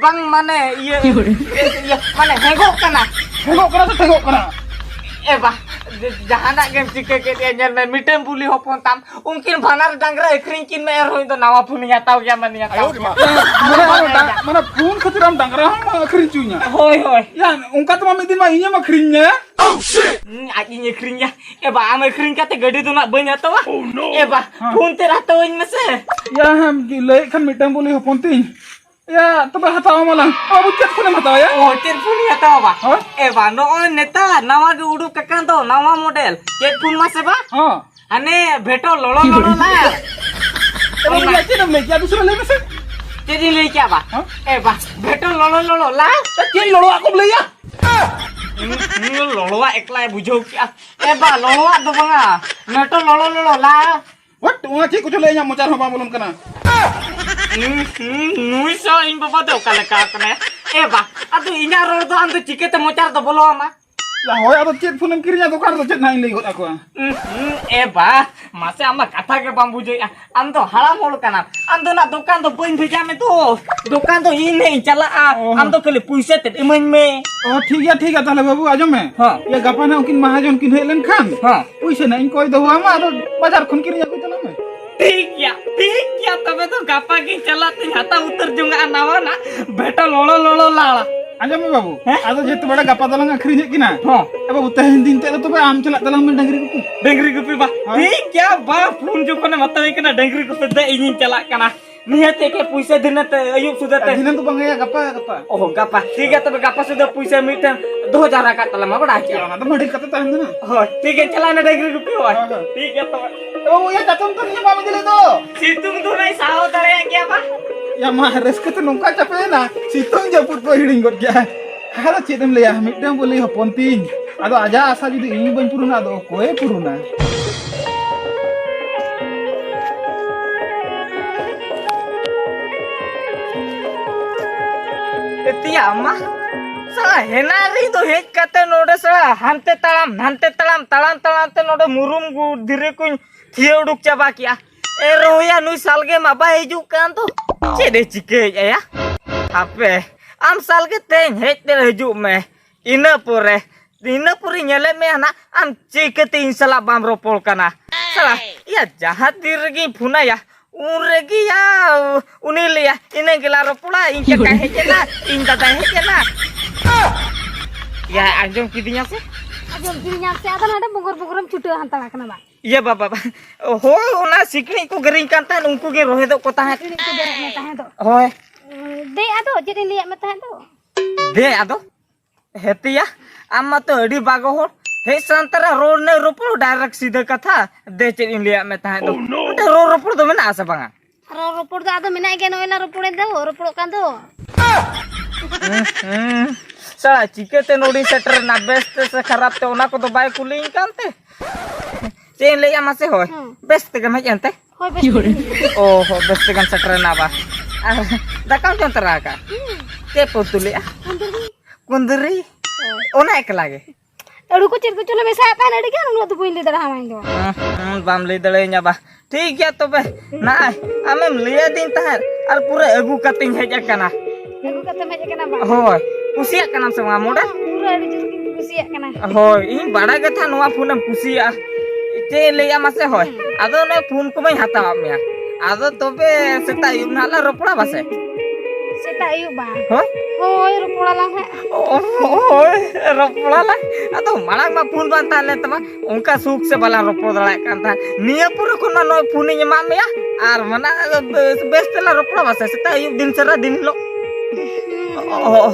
ᱵᱟᱝ, ᱢᱟᱱᱮ, ᱤᱭᱟᱹ, ᱤᱭᱟᱹ, ᱢᱟᱱᱮ, ᱦᱮᱸᱜᱚᱜ ᱠᱟᱱᱟ᱾ ᱦᱮᱸᱜᱚᱜ ᱠᱟᱱᱟ ᱥᱮ ᱴᱷᱮᱸᱜᱚᱜ ᱠᱟᱱᱟ? ᱮ ᱵᱟ, ᱡᱟᱦᱟᱱᱟᱜ ᱜᱮᱢ ᱪᱤᱠᱟᱹ ᱠᱮᱫ ᱮᱭᱟ, ᱧᱮᱞ ᱢᱮ, ᱢᱤᱫᱴᱟᱝ ᱵᱩᱞᱤ ᱦᱚᱯᱚᱱ ᱛᱟᱢ, ᱩᱱᱠᱤᱱ ᱵᱟᱱᱟᱨ ᱰᱟᱝᱨᱟ ᱟᱹᱠᱷᱨᱤᱧ ᱠᱤᱱ ᱢᱮ, ᱮᱱ ᱨᱮᱦᱚᱸ ᱤᱧ ᱫᱚ ᱱᱟᱣᱟ ᱯᱷᱳᱱᱤᱧ ᱦᱟᱛᱟᱣ ᱜᱮᱭᱟ, ᱢᱟᱱᱮ ᱦᱟᱛᱟᱣ ᱟᱭᱳ ᱨᱮ ᱢᱟ᱾ ᱜᱮᱭᱟ᱾ ᱢᱟᱱᱮ, ᱟᱢ ᱰᱟ-, ᱢᱟᱱᱮ, ᱯᱷᱳᱱ ᱠᱷᱟᱹᱛᱤᱨ ᱟᱢ ᱰᱟᱝᱨᱟ ᱦᱚᱸᱢ ᱟᱹᱠᱷᱨᱤᱧ ᱦᱚᱪᱚᱧᱟ? ᱦᱳᱭ, ᱦᱳᱭ᱾ ᱭᱟ, ᱚᱱᱠᱟ ᱛᱮᱢᱟ ᱢᱤᱫ ᱫᱤᱱ ᱢᱟ ᱤᱧᱮᱢ ᱟᱹᱠᱷᱨᱤᱧ ᱧᱟ᱾ ᱦᱩᱸ, ᱟᱡ ᱤᱧ ᱟᱹᱠᱷᱨᱤᱧ ᱧᱟ᱾ ᱮ ᱵᱟ, ᱟᱢ ᱟᱹᱠᱷᱨᱤᱧ ᱠᱟᱛᱮ ᱜᱟᱹᱰᱤ ᱫᱚ ᱱᱟᱜ ᱵᱟᱹᱧ ᱦᱟᱛᱟᱣᱟ᱾ ᱮ ᱵᱟ, ᱦᱮᱸ᱾ ᱯᱷᱳᱱ ᱛᱮ ᱦᱟᱛᱟᱣᱟᱹᱧ ᱢᱮᱥᱮ᱾ ᱭᱟ, ᱦᱮᱸ, ᱞᱟᱹᱭᱮᱫ ᱠᱷᱟᱱ ᱢᱤᱫᱴᱟᱝ ᱵᱚᱞᱮ ᱦᱚᱯᱚᱱ ᱛᱤᱧ᱾ ᱭᱟ, ᱛᱚᱵᱮ ᱦᱟᱛᱟᱣ ᱟᱢᱟᱞᱟᱝ᱾ ᱵᱟᱹᱵᱩ, ᱪᱮᱫ ᱯᱷᱳᱱᱮᱢ ᱦᱟᱛᱟᱣᱟ ᱭᱟ? ᱚ, ᱪᱮᱫ ᱯᱷᱳᱱᱤᱧ ᱦᱟᱛᱟᱣᱟ ᱵᱟ? ᱦᱳᱭ᱾ ᱮ ᱵᱟ, ᱱᱚᱜᱼᱚᱭ ᱱᱮᱛᱟᱨ ᱱᱟᱣᱟ ᱜᱮ ᱩᱰᱩᱠ ᱟᱠᱟᱱ ᱫᱚ, ᱱᱟᱣᱟ ᱢᱚᱰᱮᱞ᱾ ᱪᱮᱫ ᱯᱷᱳᱱ ᱢᱟᱥᱮ ᱵᱟ? ᱦᱚᱸ᱾ ᱦᱟᱱᱮ ᱵᱷᱮᱴᱚ ᱞᱚᱞᱚ ᱞᱚᱞᱚ ᱞᱟ᱾ ᱮ ᱵᱟᱹᱵᱩ, ᱚᱱᱟ᱾ ᱭᱟ, ᱪᱮᱫ ᱮᱢ ᱞᱟᱹᱭ ᱠᱮᱭᱟ? ᱫᱩᱥᱨᱟ ᱞᱟᱹᱭ ᱢᱮᱥᱮ᱾ ᱪᱮᱫ ᱤᱧ ᱞᱟᱹᱭ ᱠᱮᱭᱟ ᱵᱟ? ᱦᱚᱸ? ᱮ ᱵᱟ, ᱵᱷᱮᱴᱚ ᱞᱚᱞᱚ ᱞᱚᱞᱚ ᱞᱟ᱾ ᱪᱮᱫ ᱞᱚᱞᱚᱣᱟᱜ ᱠᱚᱢ ᱞᱟᱹᱭᱟ? ᱦᱩᱸ, ᱦᱩᱸ, ᱞᱚᱞᱚᱣᱟᱜ ᱮᱠᱞᱟᱭ ᱵᱩᱡᱷᱟᱹᱣ ᱠᱮᱜᱼᱟ᱾ ᱮ ᱵᱟ, ᱞᱚᱞᱚᱣᱟᱜ ᱫᱚ ᱵᱟᱝᱟ, ᱵᱷᱮᱴᱚ ᱞᱚᱞᱚ ᱞᱚᱞᱚ ᱞᱟ᱾ ᱦᱚᱴ, ᱚᱱᱟ ᱪᱮᱫ ᱠᱚᱪᱚ ᱞᱟᱹᱭ ᱤᱧᱟᱹᱜ ᱢᱚᱪᱟ ᱨᱮᱦᱚᱸ ᱵᱟᱝ ᱵᱚᱞᱚᱱ ᱠᱟᱱᱟ᱾ ᱦᱩᱸ, ᱦᱩᱸ, ᱱᱩᱭ ᱥᱟᱶ ᱤᱧ ᱵᱟᱵᱟ ᱫᱚ ᱚᱠᱟ ᱞᱮᱠᱟ ᱠᱟᱱᱟᱭ? ᱮ ᱵᱟ, ᱟᱫᱚ ᱤᱧᱟᱹᱜ ᱨᱚᱲ ᱫᱚ ᱟᱢ ᱫᱚ ᱪᱤᱠᱟᱹᱛᱮ ᱢᱚᱪᱟ ᱨᱮᱫᱚ ᱵᱚᱞᱚ ᱟᱢᱟ? ᱭᱟ, ᱦᱳᱭ, ᱟᱫᱚ ᱪᱮᱫ ᱯᱷᱳᱱᱮᱢ ᱠᱤᱨᱤᱧᱟ? ᱫᱚᱠᱟᱱ ᱨᱮᱫᱚ ᱪᱮᱫ ᱱᱟᱦᱟᱜ ᱤᱧ ᱞᱟᱹᱭ ᱜᱚᱫ ᱟᱠᱚᱣᱟ? ᱩᱸ, ᱦᱩᱸ, ᱮ ᱵᱟ, ᱢᱟᱥᱮ, ᱟᱢ ᱢᱟ ᱠᱟᱛᱷᱟ ᱜᱮ ᱵᱟᱢ ᱵᱩᱡᱷᱟᱹᱣᱮᱫᱼᱟ᱾ ᱟᱢ ᱫᱚ ᱦᱟᱲᱟᱢ ᱦᱚᱲ ᱠᱟᱱᱟᱢ᱾ ᱟᱢ ᱫᱚ ᱱᱟᱜ ᱫᱚᱠᱟᱱ ᱫᱚ ᱵᱟᱹᱧ ᱵᱷᱮᱡᱟ ᱢᱮ ᱫᱚ᱾ ᱫᱚᱠᱟᱱ ᱫᱚ ᱤᱧ ᱱᱟᱜ ᱤᱧ ᱪᱟᱞᱟᱜᱼᱟ᱾ ᱚ᱾ ᱟᱢ ᱫᱚ ᱠᱷᱟᱹᱞᱤ ᱯᱩᱭᱥᱟᱹ ᱛᱮᱫ ᱤᱢᱟᱹᱧ ᱢᱮ᱾ ᱚ, ᱴᱷᱤᱠ ᱜᱮᱭᱟ, ᱴᱷᱤᱠ ᱜᱮᱭᱟ, ᱛᱟᱦᱞᱮ ᱵᱟᱹᱵᱩ, ᱟᱸᱡᱚᱢ ᱢᱮ᱾ ᱦᱚᱸ᱾ ᱤᱭᱟᱹ, ᱜᱟᱯᱟ ᱱᱟᱜ ᱩᱱᱠᱤᱱ ᱢᱟᱦᱟᱡᱚᱱ ᱠᱤᱱ ᱦᱮᱡ ᱞᱮᱱᱠᱷᱟᱱ, ᱦᱚᱸ᱾ ᱯᱩᱭᱥᱟᱹ ᱱᱟᱜ ᱤᱧ ᱠᱚᱭ ᱫᱚᱦᱚ ᱟᱢᱟ, ᱟᱫᱚ ᱵᱟᱡᱟᱨ ᱠᱷᱚᱱ ᱠᱤᱨᱤᱧ ᱟᱹᱜᱩᱭ ᱛᱟᱞᱟᱝ ᱢᱮ᱾ ᱴᱷᱤᱠ ᱜᱮᱭᱟ, ᱴᱷᱤᱠ ᱜᱮᱭᱟ, ᱛᱚᱵᱮ ᱫᱚ ᱜᱟᱯᱟ ᱜᱤᱧ ᱪᱟᱞᱟᱜ ᱛᱤᱧ ᱦᱟᱛᱟᱣ ᱩᱛᱟᱹᱨ ᱡᱚᱝᱟᱜᱼᱟ ᱱᱟᱣᱟᱱᱟᱜ ᱵᱷᱮᱴᱟ ᱞᱚᱲᱚ ᱞᱚᱲᱚ ᱞᱟᱲᱟ᱾ ᱟᱸᱡᱚᱢ ᱢᱮ ᱵᱟᱹᱵᱩ, ᱦᱮᱸ? ᱟᱫᱚ ᱡᱮᱦᱮᱛᱩ ᱵᱟᱲᱟ ᱜᱟᱯᱟ ᱫᱚᱞᱟᱝ ᱟᱹᱠᱷᱨᱤᱧᱮᱫ ᱠᱤᱱᱟ᱾ ᱦᱚᱸ᱾ ᱮ ᱵᱟᱹᱵᱩ, ᱛᱮᱦᱮᱧ ᱫᱤᱱ ᱛᱮᱫ ᱫᱚ ᱛᱚᱵᱮ ᱟᱢ ᱪᱟᱞᱟᱜ ᱛᱟᱞᱟᱝ ᱢᱮ ᱰᱟᱝᱨᱤ ᱜᱩᱯᱤ᱾ ᱰᱟᱝᱨᱤ ᱜᱩᱯᱤ ᱵᱟ? ᱦᱳᱭ᱾ ᱴᱷᱤᱠ ᱜᱮᱭᱟ ᱵᱟ, ᱯᱷᱳᱱ ᱡᱚᱠᱷᱚᱱᱮ ᱢᱮᱛᱟᱣᱟᱹᱧ ᱠᱟᱱᱟ ᱰᱟᱝᱨᱤ ᱜᱩᱯᱤ ᱫᱮ, ᱤᱧᱤᱧ ᱪᱟᱞᱟᱜ ᱠᱟᱱᱟ᱾ ᱱᱤᱦᱟᱹᱛ ᱮᱠᱮ ᱯᱩᱭᱥᱟᱹ ᱫᱷᱤᱱᱟᱹ ᱛᱮ ᱟᱹᱭᱩᱵ ᱥᱩᱫᱷᱟᱹ ᱛᱮ᱾ ᱫᱷᱤᱱᱟᱹᱱ ᱫᱚ ᱵᱟᱝ ᱦᱩᱭᱩᱜᱼᱟ, ᱜᱟᱯᱟ, ᱜᱟᱯᱟ᱾ ᱚ, ᱜᱟᱯᱟ᱾ ᱴᱷᱤᱠ ᱜᱮᱭᱟ, ᱛᱚᱵᱮ ᱜᱟᱯᱟ ᱥᱩᱫᱷᱟᱹ ᱯᱩᱭᱥᱟᱹ ᱢᱤᱫᱴᱮᱱ ᱫᱚᱦᱚ ᱡᱟᱣᱨᱟ ᱠᱟᱜ ᱛᱟᱞᱟᱝ ᱢᱟ, ᱵᱟᱰᱟᱭ ᱠᱮᱜᱼᱟ᱾ ᱚᱱᱟ ᱫᱚ ᱢᱟᱹᱰᱤ ᱠᱟᱛᱮ ᱛᱟᱦᱮᱱ ᱫᱚ ᱱᱟ᱾ ᱦᱳᱭ, ᱴᱷᱤᱠ ᱜᱮᱭᱟ, ᱪᱟᱞᱟᱜ ᱱᱟ ᱰᱟᱝᱨᱤ ᱜᱩᱯᱤ ᱦᱚᱸ᱾ ᱦᱳᱭ, ᱦᱳᱭ᱾ ᱴᱷᱤᱠ ᱜᱮᱭᱟ, ᱛᱚᱵᱮ᱾ ᱮ ᱵᱟᱹᱵᱩ, ᱭᱟ, ᱪᱟᱛᱚᱢ ᱛᱟᱹᱱᱤᱡ ᱵᱟᱢ ᱤᱫᱤ ᱞᱮᱫ ᱫᱚ? ᱥᱤᱛᱩᱝ ᱫᱚ ᱱᱟᱭ ᱥᱟᱦᱟᱣ ᱫᱟᱲᱮᱭᱟᱜ ᱜᱮᱭᱟ ᱵᱟ? ᱭᱟ ᱢᱟ, ᱨᱟᱹᱥᱠᱟᱹ ᱛᱮ ᱱᱚᱝᱠᱟ ᱪᱟᱯᱮᱭᱮᱱᱟ, ᱥᱤᱛᱩᱝ ᱡᱟᱹᱯᱩᱫ ᱠᱚ ᱦᱤᱲᱤᱧ ᱜᱚᱫ ᱠᱮᱜᱼᱟ᱾ ᱟᱫᱚ ᱪᱮᱫ ᱮᱢ ᱞᱟᱹᱭᱟ, ᱢᱤᱫᱴᱟᱝ ᱵᱚᱞᱮ ᱦᱚᱯᱚᱱ ᱛᱤᱧ, ᱟᱫᱚ ᱟᱡᱟᱜ ᱟᱥᱟ ᱡᱩᱫᱤ ᱤᱧ ᱵᱟᱹᱧ ᱯᱩᱨᱩᱱᱟ, ᱟᱫᱚ ᱚᱠᱚᱭᱮ ᱯᱩᱨᱩᱱᱟ? ᱮᱛᱤᱭᱟ ᱟᱢᱟ, ᱥᱟᱞᱟ ᱦᱮᱱᱟ ᱨᱮ ᱫᱚ ᱦᱮᱡ ᱠᱟᱛᱮ ᱱᱚᱰᱮ ᱥᱟᱞᱟ ᱦᱟᱱᱛᱮ ᱛᱟᱲᱟᱢ, ᱱᱟᱱᱛᱮ ᱛᱟᱲᱟᱢ, ᱛᱟᱲᱟᱢ ᱛᱟᱲᱟᱢ ᱛᱮ ᱱᱚᱰᱮ ᱢᱩᱨᱩᱢ ᱜᱩ-, ᱫᱷᱤᱨᱤ ᱠᱚᱧ ᱛᱷᱤᱭᱟᱹ ᱩᱰᱩᱠ ᱪᱟᱵᱟ ᱠᱮᱜᱼᱟ᱾ ᱮ ᱨᱚᱦᱚᱭᱟ, ᱱᱩᱭ ᱥᱟᱞᱜᱮ ᱢᱟ ᱵᱟᱭ ᱦᱤᱡᱩᱜ ᱠᱟᱱ ᱫᱚ᱾ ᱪᱮᱫ ᱮ ᱪᱤᱠᱟᱹᱭᱮᱫᱼᱟ ᱭᱟ? ᱦᱟᱯᱮ, ᱟᱢ ᱥᱟᱞᱜᱮ ᱛᱮᱧ ᱦᱮᱡ ᱛᱮ ᱦᱤᱡᱩᱜ ᱢᱮ᱾ ᱤᱱᱟᱹ ᱯᱚᱨᱮ, ᱤᱱᱟᱹ ᱯᱚᱨᱮ ᱧᱮᱞᱮᱫ ᱢᱮᱭᱟ ᱱᱟᱜ, ᱟᱢ ᱪᱤᱠᱟᱹᱛᱮ ᱤᱧ ᱥᱟᱞᱟᱜ ᱵᱟᱢ ᱨᱚᱯᱚᱲ ᱠᱟᱱᱟ? ᱥᱟᱞᱟ, ᱭᱟ, ᱡᱟᱦᱟᱸ ᱛᱤᱱ ᱨᱮᱜᱮᱧ ᱯᱷᱳᱱᱟᱭᱟ, ᱩᱱ ᱨᱮᱜᱮ ᱭᱟ, ᱩᱱᱤ ᱞᱟᱹᱭᱟ, "ᱤᱱᱟᱹ ᱜᱮᱞᱟ ᱨᱚᱯᱚᱲᱟ, ᱤᱧ ᱠᱟᱠᱟᱭ ᱦᱮᱡ ᱮᱱᱟ, ᱤᱧ ᱫᱟᱫᱟᱭ ᱦᱮᱡ ᱮᱱᱟ᱾" ᱭᱟ, ᱟᱸᱡᱚᱢ ᱠᱤᱫᱤᱧᱟ ᱥᱮ? ᱟᱸᱡᱚᱢ ᱠᱤᱫᱤᱧᱟ ᱥᱮ? ᱟᱫᱚ ᱱᱚᱰᱮ ᱵᱚᱜᱚᱨ ᱵᱚᱜᱚᱨᱮᱢ ᱪᱷᱩᱴᱟᱹᱣ ᱦᱟᱛᱟᱲ ᱟᱠᱟᱱᱟ ᱵᱟ? ᱤᱭᱟᱹ ᱵᱟᱵᱟ, ᱵᱟ-, ᱦᱳᱭ, ᱚᱱᱟ ᱥᱤᱠᱲᱤᱡ ᱠᱚ ᱜᱮᱨᱮᱧ ᱠᱟᱱ ᱛᱟᱦᱮᱸᱫ, ᱩᱱᱠᱩ ᱜᱮ ᱨᱚᱦᱮᱫᱚᱜ ᱠᱚ ᱛᱟᱦᱮᱸᱫ᱾ ᱥᱤᱠᱲᱤᱡ ᱠᱚ ᱜᱮᱨᱮᱧ ᱠᱟᱱ ᱛᱟᱦᱮᱸᱫ ᱫᱚ᱾ ᱦᱳᱭ᱾ ᱫᱮ, ᱟᱫᱚ ᱪᱮᱫ ᱤᱧ ᱞᱟᱹᱭᱟᱫ ᱢᱮ ᱛᱟᱦᱮᱸᱫ ᱫᱚ? ᱫᱮ, ᱟᱫᱚ? ᱦᱮᱛᱮᱭᱟ, ᱟᱢ ᱢᱟᱛᱚ ᱟᱹᱰᱤ ᱵᱟᱜᱚ ᱦᱚᱲ᱾ ᱦᱮᱡ ᱥᱟᱱᱛᱟᱲᱟ ᱨᱚᱲ ᱱᱮ ᱨᱚᱯᱚᱲ, direct ᱥᱤᱫᱷᱟᱹ ᱠᱟᱛᱷᱟ᱾ ᱫᱮ, ᱪᱮᱫ ᱤᱧ ᱞᱟᱹᱭᱟᱫ ᱢᱮ ᱛᱟᱦᱮᱸᱫ ᱫᱚ? Oh, no! ᱢᱤᱫᱴᱮᱱ ᱨᱚᱲ ᱨᱚᱯᱚᱲ ᱫᱚ ᱢᱮᱱᱟᱜ ᱟᱥᱮ ᱵᱟᱝᱟ? ᱨᱚᱲ ᱨᱚᱯᱚᱲ ᱫᱚ ᱟᱫᱚ ᱢᱮᱱᱟᱜ ᱜᱮᱭᱟ, ᱱᱚᱜᱼᱚᱭ ᱞᱟᱝ ᱨᱚᱯᱚᱲᱮᱫ ᱫᱚ, ᱨᱚᱯᱚᱲᱚᱜ ᱠᱟᱱ ᱫᱚ᱾ ᱦᱩᱸ, ᱦᱩᱸ᱾ ᱥᱟᱞᱟ, ᱪᱤᱠᱟᱹᱛᱮ ᱱᱚᱰᱮᱧ ᱥᱮᱴᱮᱨᱮᱱᱟ? ᱵᱮᱥ ᱛᱮ ᱥᱮ ᱠᱷᱟᱨᱟᱯ ᱛᱮ, ᱚᱱᱟ ᱠᱚᱫᱚ ᱵᱟᱭ ᱠᱩᱞᱤᱧ ᱠᱟᱱ ᱛᱮ? ᱪᱮᱫ ᱤᱧ ᱞᱟᱹᱭᱟ ᱢᱟᱥᱮ? ᱦᱳᱭ, ᱦᱩᱸ᱾ ᱵᱮᱥ ᱛᱮᱜᱮᱢ ᱦᱮᱡ ᱮᱱᱛᱮ? ᱦᱳᱭ, ᱵᱮᱥ ᱛᱮᱜᱮ᱾ ᱚ ᱦᱚ, ᱵᱮᱥ ᱛᱮᱜᱮᱢ ᱥᱮᱴᱮᱨᱮᱱᱟ ᱵᱟ᱾ ᱟᱨ ᱫᱟᱠᱟᱢ ᱡᱚᱢ ᱛᱚᱨᱟ ᱟᱠᱟᱫᱼᱟ? ᱦᱩᱸ᱾ ᱪᱮᱫ ᱯᱮ ᱩᱛᱩ ᱞᱮᱫᱼᱟ? ᱠᱩᱸᱫᱽᱨᱤ᱾ ᱠᱩᱸᱫᱽᱨᱤ? ᱦᱳᱭ᱾ ᱚᱱᱟ ᱮᱠᱞᱟ ᱜᱮ? ᱟᱹᱲᱩ ᱠᱚ ᱪᱮᱫ ᱠᱚᱪᱚ ᱞᱮ ᱢᱮᱥᱟᱭᱟᱜ ᱛᱟᱦᱮᱱ ᱟᱹᱰᱤ ᱜᱟᱱ, ᱩᱱᱟᱹᱜ ᱫᱚ ᱵᱟᱹᱧ ᱞᱟᱹᱭ ᱫᱟᱲᱮᱭᱟᱢᱟ ᱤᱧ ᱫᱚ᱾ ᱦᱩᱸ, ᱦᱩᱸ, ᱵᱟᱢ ᱞᱟᱹᱭ ᱫᱟᱲᱮᱭᱟᱹᱧᱟ ᱵᱟ᱾ ᱴᱷᱤᱠ ᱜᱮᱭᱟ ᱛᱚᱵᱮ, ᱱᱟᱜᱼᱟᱭ ᱟᱢᱮᱢ ᱞᱟᱹᱭᱟᱫᱤᱧ ᱛᱟᱦᱮᱸᱫ ᱟᱨ ᱯᱩᱨᱟᱹ ᱟᱹᱜᱩ ᱠᱟᱛᱮᱧ ᱦᱮᱡ ᱟᱠᱟᱱᱟ᱾ ᱟᱹᱜᱩ ᱠᱟᱛᱮᱢ ᱦᱮᱡ ᱟᱠᱟᱱᱟ ᱵᱟ? ᱦᱳᱭ, ᱠᱩᱥᱤᱭᱟᱜ ᱠᱟᱱᱟᱢ ᱥᱮ ᱵᱟᱝ ᱢᱚᱰᱮᱞ? ᱯᱩᱨᱟᱹ ᱟᱹᱰᱤ ᱡᱳᱨ ᱜᱤᱧ ᱠᱩᱥᱤᱭᱟᱜ ᱠᱟᱱᱟ᱾ ᱦᱳᱭ, ᱤᱧ ᱵᱟᱲᱟᱭ ᱜᱮ ᱛᱟᱦᱮᱸᱫ ᱱᱚᱣᱟ ᱯᱷᱳᱱᱮᱢ ᱠᱩᱥᱤᱭᱟᱜᱼᱟ᱾ ᱪᱮᱫ ᱤᱧ ᱞᱟᱹᱭᱟ ᱢᱟᱥᱮ, ᱦᱳᱭ᱾ ᱦᱩᱸ᱾ ᱟᱫᱚ ᱚᱱᱮ ᱯᱷᱳᱱ ᱠᱚᱢᱟᱧ ᱦᱟᱛᱟᱣᱟᱫ ᱢᱮᱭᱟ᱾ ᱟᱫᱚ ᱛᱚᱵᱮ ᱥᱮᱛᱟᱜ ᱟᱹᱭᱩᱵ ᱱᱟᱦᱟᱜ ᱞᱟᱝ ᱨᱚᱯᱚᱲᱟ ᱵᱟᱥᱮ? ᱥᱮᱛᱟᱜ ᱟᱹᱭᱩᱵ ᱵᱟᱝ? ᱦᱳᱭ? ᱦᱳᱭ, ᱨᱚᱯᱚᱲᱟᱞᱟᱝ ᱦᱟᱸᱜ᱾ ᱳ, ᱦᱳᱭ, ᱨᱚᱯᱚᱲᱟᱞᱟᱝ᱾ ᱟᱫᱚ ᱢᱟᱲᱟᱝ ᱢᱟ ᱯᱷᱳᱱ ᱵᱟᱝ ᱛᱟᱦᱮᱸ ᱞᱮᱱ ᱛᱟᱢᱟ, ᱚᱱᱠᱟ ᱥᱩᱠ ᱥᱮ ᱵᱟᱞᱟᱝ ᱨᱚᱯᱚᱲ ᱫᱟᱲᱮᱭᱟᱜ ᱠᱟᱱ ᱛᱟᱦᱮᱸᱫ᱾ ᱱᱤᱭᱟᱹ ᱯᱚᱨᱮ ᱠᱷᱚᱱ ᱢᱟ ᱱᱚᱜᱼᱚᱭ ᱯᱷᱳᱱᱤᱧ ᱮᱢᱟᱫ ᱢᱮᱭᱟ, ᱟᱨ ᱢᱟᱱᱮ ᱵᱮᱥ, ᱵᱮᱥ ᱛᱮᱞᱟᱝ ᱨᱚᱯᱚᱲᱟ ᱵᱟᱥᱮ, ᱥᱮᱛᱟᱜ ᱟᱹᱭᱩᱵ ᱫᱤᱱ ᱥᱟᱨᱟ ᱫᱤᱱ ᱦᱤᱞᱳᱜ᱾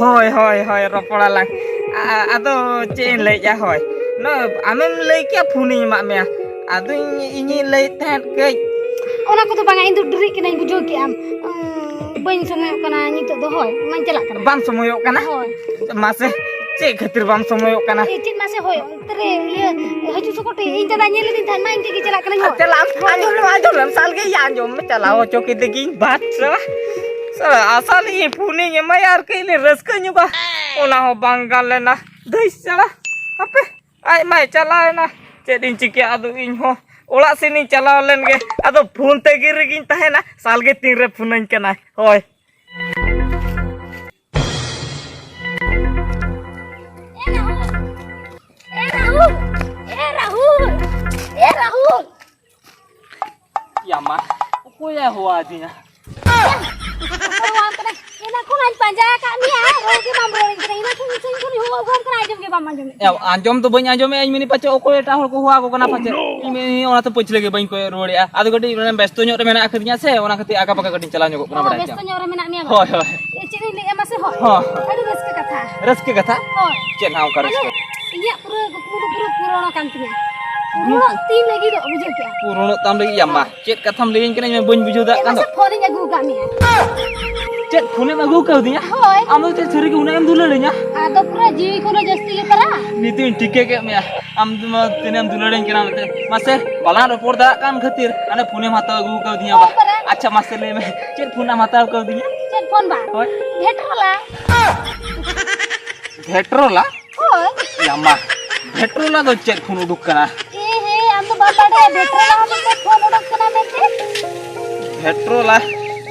ᱦᱳᱭ, ᱦᱳᱭ, ᱦᱳᱭ, ᱨᱚᱯᱚᱲᱟᱞᱟᱝ᱾ ᱟ-, ᱟᱫᱚ ᱪᱮᱫ ᱤᱧ ᱞᱟᱹᱭᱮᱫᱼᱟ, ᱦᱳᱭ, ᱱᱚᱜᱼᱚᱭ ᱟᱢᱮᱢ ᱞᱟᱹᱭ ᱠᱮᱭᱟ ᱯᱷᱳᱱᱤᱧ ᱮᱢᱟᱫ ᱢᱮᱭᱟ, ᱟᱫᱚ ᱤᱧ, ᱤᱧᱤᱧ ᱞᱟᱹᱭᱮᱫ ᱛᱟᱦᱮᱸᱫ ᱠᱟᱹᱡ᱾ ᱚᱱᱟ ᱠᱚᱫᱚ ᱵᱟᱝᱟ, ᱤᱧ ᱫᱚ ᱰᱮᱨᱤᱜ ᱠᱟᱹᱱᱟᱹᱧ, ᱵᱩᱡᱷᱟᱹᱣ ᱠᱮᱜᱼᱟᱢ᱾ ᱩᱸ, ᱵᱟᱹᱧ ᱥᱚᱢᱚᱭᱚᱜ ᱠᱟᱱᱟ ᱱᱤᱛᱚᱜ ᱫᱚ, ᱦᱳᱭ, ᱚᱱᱟᱧ ᱪᱟᱞᱟᱜ ᱠᱟᱱᱟ᱾ ᱵᱟᱢ ᱥᱚᱢᱚᱭᱚᱜ ᱠᱟᱱᱟ? ᱦᱳᱭ᱾ ᱢᱟᱥᱮ, ᱪᱮᱫ ᱠᱷᱟᱹᱛᱤᱨ ᱵᱟᱢ ᱥᱚᱢᱚᱭᱚᱜ ᱠᱟᱱᱟ? ᱮ, ᱪᱮᱫ ᱢᱟᱥᱮ, ᱦᱳᱭ, ᱚᱱᱛᱮ ᱨᱮ, ᱤᱭᱟᱹ, ᱦᱤᱡᱩᱜ ᱥᱚᱠᱚ ᱴᱷᱮᱡ ᱤᱧ ᱫᱟᱫᱟ ᱧᱮᱞ ᱞᱤᱫᱤᱧ ᱛᱟᱦᱮᱸᱫ ᱢᱟ, ᱤᱧ ᱴᱷᱮᱡ ᱜᱮ ᱪᱟᱞᱟᱜ ᱠᱟᱹᱱᱟᱹᱧ, ᱦᱳᱭ᱾ ᱪᱟᱞᱟᱜ ᱟᱢ, ᱦᱳᱭ᱾ ᱟᱸᱡᱚᱢ ᱞᱮᱢ, ᱟᱸᱡᱚᱢ ᱞᱮᱢ, ᱥᱟᱞ ᱜᱮ ᱤᱭᱟᱹ ᱟᱸᱡᱚᱢ ᱢᱮ, ᱪᱟᱞᱟᱣ ᱦᱚᱪᱚ ᱠᱮᱫᱮ ᱜᱤᱧ, ᱵᱟᱫ ᱥᱟᱞᱟ᱾ ᱥᱟᱞᱟ, ᱟᱥᱟᱞ ᱤᱧ ᱯᱷᱳᱱᱤᱧ ᱮᱢᱟᱭᱟ ᱟᱨ ᱠᱟᱹᱡ ᱞᱮ ᱨᱟᱹᱥᱠᱟᱹ ᱧᱚᱜᱟ, ᱚᱱᱟ ᱦᱚᱸ ᱵᱟᱝ ᱜᱟᱱ ᱞᱮᱱᱟ᱾ ᱫᱷᱟᱹᱭ ᱥᱟᱞᱟ, ᱦᱟᱯᱮ, ᱟᱡ ᱢᱟᱭ ᱪᱟᱞᱟᱣ ᱮᱱᱟ, ᱪᱮᱫ ᱤᱧ ᱪᱤᱠᱟᱹᱭᱟ ᱟᱫᱚ ᱤᱧ ᱦᱚᱸ᱾ ᱚᱲᱟᱜ ᱥᱮᱱ ᱤᱧ ᱪᱟᱞᱟᱣ ᱞᱮᱱ ᱜᱮ, ᱟᱫᱚ ᱯᱷᱳᱱ ᱛᱮᱜᱮ ᱨᱮᱜᱤᱧ ᱛᱟᱦᱮᱱᱟ, ᱥᱟᱞ ᱜᱮ ᱛᱤᱱ ᱨᱮ ᱯᱷᱳᱱᱟᱹᱧ ᱠᱟᱱᱟᱭ᱾ ᱦᱳᱭ᱾ ᱮ ᱨᱟᱦᱩᱞ! ᱮ ᱨᱟᱦᱩᱞ! ᱮ ᱨᱟᱦᱩᱞ! ᱮ ᱨᱟᱦᱩᱞ! ᱭᱟ ᱢᱟ, ᱚᱠᱚᱭᱮ ᱦᱚᱦᱚ ᱟᱹᱫᱤᱧᱟ? ᱚᱠᱚᱭ ᱦᱚᱦᱚᱣᱟᱢ ᱠᱟᱱᱟ? ᱮᱱᱟ ᱠᱷᱚᱱ ᱟᱧ ᱯᱟᱸᱡᱟ ᱟᱠᱟᱫ ᱢᱮᱭᱟ, ᱨᱚᱲ ᱜᱮ ᱵᱟᱢ ᱨᱚᱲᱟᱹᱧ ᱠᱟᱱᱟ᱾ ᱮᱱᱟ ᱠᱷᱚᱱ ᱥᱟᱺᱜᱤᱧ ᱠᱷᱚᱱ ᱦᱚᱦᱚ ᱟᱹᱜᱩᱣᱟᱢ ᱠᱟᱱᱟ, ᱟᱸᱡᱚᱢ ᱜᱮ ᱵᱟᱢ ᱟᱸᱡᱚᱢᱮᱫ ᱭᱟ, ᱛᱤᱧᱟ᱾ ᱟᱸᱡᱚᱢ ᱫᱚ ᱵᱟᱹᱧ ᱟᱸᱡᱚᱢᱮᱫᱼᱟ, ᱤᱧ ᱢᱮᱱᱮᱫ ᱯᱟᱪᱮᱫ ᱚᱠᱚᱭ ᱮᱴᱟᱜ ᱦᱚᱲ ᱠᱚ ᱦᱚᱦᱚ ᱟᱠᱚ ᱠᱟᱱᱟ ᱯᱟᱪᱮᱫ᱾ ᱤᱧ ᱢᱮᱱᱮᱫ ᱚᱱᱟᱛᱮ ᱯᱟᱹᱪᱷᱞᱟᱹ ᱜᱮ ᱵᱟᱹᱧ ᱠᱚᱭᱚᱜ ᱨᱩᱣᱟᱹᱲᱮᱫᱼᱟ᱾ ᱟᱫᱚ ᱠᱟᱹᱴᱤᱡ ᱢᱟᱱᱮ ᱵᱮᱥᱛᱚ ᱧᱚᱜ ᱨᱮ ᱢᱮᱱᱟᱜ ᱟᱠᱟᱫᱤᱧᱟ ᱥᱮ, ᱚᱱᱟ ᱠᱷᱟᱹᱛᱤᱨ ᱟᱠᱟ ᱵᱟᱠᱟ ᱠᱟᱹᱴᱤᱡ ᱪᱟᱞᱟᱣ ᱧᱚᱜᱚᱜ ᱠᱟᱱᱟ, ᱚ, ᱵᱟᱰᱟᱭ ᱵᱮᱥᱛᱚ ᱠᱮᱫᱟᱢ᱾ ᱧᱚᱜ ᱨᱮ ᱢᱮᱱᱟᱜ ᱢᱮᱭᱟ ᱵᱟᱝ? ᱦᱳᱭ, ᱦᱳᱭ᱾ ᱮ, ᱪᱮᱫ ᱤᱧ ᱞᱟᱹᱭᱮᱫᱼᱟ ᱢᱟᱥᱮ, ᱦᱳᱭ᱾ ᱦᱚᱸ᱾ ᱟᱹᱰᱤ ᱨᱟᱹᱥᱠᱟᱹ ᱠᱟᱛᱷᱟ᱾ ᱨᱟᱹᱥᱠᱟᱹ ᱠᱟᱛᱷᱟ? ᱦᱳᱭ᱾ ᱪᱮᱫ ᱱᱟᱜ ᱚᱱᱠᱟ ᱟᱞᱮ ᱨᱟᱹᱥᱠᱟᱹ? ᱤᱧᱟᱹᱜ ᱯᱩᱨᱟᱹ ᱠᱩᱠᱢᱩ ᱫᱚ ᱯᱩᱨᱟᱹ ᱯᱩᱨᱚᱱ ᱟᱠᱟᱱ ᱛᱤᱧᱟ᱾ ᱯᱩᱨᱚᱱᱚᱜ ᱛᱤᱧ ᱞᱟᱹᱜᱤᱫᱚᱜ, ᱵᱩᱡᱷᱟᱹᱣ ᱠᱮᱜᱼᱟ? ᱯᱩᱨᱚᱱᱚᱜ ᱛᱟᱢ ᱞᱟᱹᱜᱤᱫ ᱭᱟ ᱢᱟ᱾ ᱦᱳᱭ᱾ ᱪᱮᱫ ᱠᱟᱛᱷᱟᱢ ᱞᱟᱹᱭᱟᱹᱧ ᱠᱟᱱᱟ ᱤᱧ ᱢᱟ ᱵᱟᱹᱧ ᱵᱩᱡᱷᱟᱹᱣ ᱫᱟᱲᱮᱭᱟᱜ ᱮ ᱠᱟᱱ ᱫᱚ᱾ ᱢᱟᱥᱮ, ᱯᱷᱳᱱᱤᱧ ᱟᱹᱜᱩ ᱟᱠᱟᱫ ᱢᱮᱭᱟ᱾ ᱪᱮᱫ ᱯᱷᱳᱱᱮᱢ ᱟᱹᱜᱩ ᱠᱟᱣᱫᱤᱧᱟ? ᱦᱳᱭ᱾ ᱟᱢ ᱫᱚ ᱪᱮᱫ ᱥᱟᱹᱨᱤ ᱜᱮ ᱩᱱᱟᱹᱜ ᱮᱢ ᱫᱩᱞᱟᱹᱲᱤᱧᱟ? ᱟᱫᱚ ᱯᱩᱨᱟᱹ ᱡᱤᱣᱤ ᱠᱷᱚᱱ ᱦᱚᱸ ᱡᱟᱹᱥᱛᱤ ᱜᱮ ᱯᱟᱨᱟ᱾ ᱱᱤᱛᱚᱜ ᱤᱧ ᱴᱷᱤᱠᱟᱹ ᱠᱮᱫ ᱢᱮᱭᱟ᱾ ᱟᱢ ᱫᱚ ᱢᱟ ᱛᱤᱱᱟᱹᱜ ᱮᱢ ᱫᱩᱞᱟᱹᱲᱤᱧ ᱠᱟᱱᱟ ᱢᱮᱱᱛᱮ᱾ ᱢᱟᱥᱮ, ᱵᱟᱞᱟᱝ ᱨᱚᱯᱚᱲ ᱫᱟᱲᱮᱭᱟᱜ ᱠᱟᱱ ᱠᱷᱟᱹᱛᱤᱨ ᱦᱟᱱᱮ ᱯᱷᱳᱱᱮᱢ ᱦᱟᱛᱟᱣ ᱟᱹᱜᱩ ᱠᱟᱣᱫᱤᱧᱟ ᱵᱟ᱾ ᱦᱳᱭ ᱯᱟᱨᱟ᱾ ᱟᱪᱪᱷᱟ, ᱢᱟᱥᱮ ᱞᱟᱹᱭ ᱢᱮ, ᱪᱮᱫ ᱯᱷᱳᱱ ᱮᱢ ᱦᱟᱛᱟᱣ ᱠᱟᱣᱫᱤᱧᱟ? ᱪᱮᱫ ᱯᱷᱳᱱ ᱵᱟ? ᱦᱳᱭ᱾ ᱵᱷᱮᱴᱨᱳᱞᱟ᱾ ᱵᱷᱮᱴᱨᱳᱞᱟ? ᱦᱳᱭ᱾ ᱭᱟ ᱢᱟ᱾ ᱵᱷᱮᱴᱨᱳᱞᱟ ᱫᱚ ᱪᱮᱫ ᱯᱷᱳᱱ ᱩᱰᱩᱠ ᱠᱟᱱᱟ? ᱮ ᱦᱮ, ᱟᱢ ᱫᱚ ᱵᱟᱢ ᱵᱟᱰᱟᱭᱟ ᱵᱷᱮᱴᱨᱳᱞᱟ ᱦᱚᱸ ᱢᱤᱫᱴᱮᱱ ᱯᱷᱳᱱ ᱩᱰᱩᱠ ᱠᱟᱱᱟ ᱢᱮᱱᱛᱮ? ᱵᱷᱮᱴᱨᱳᱞᱟ?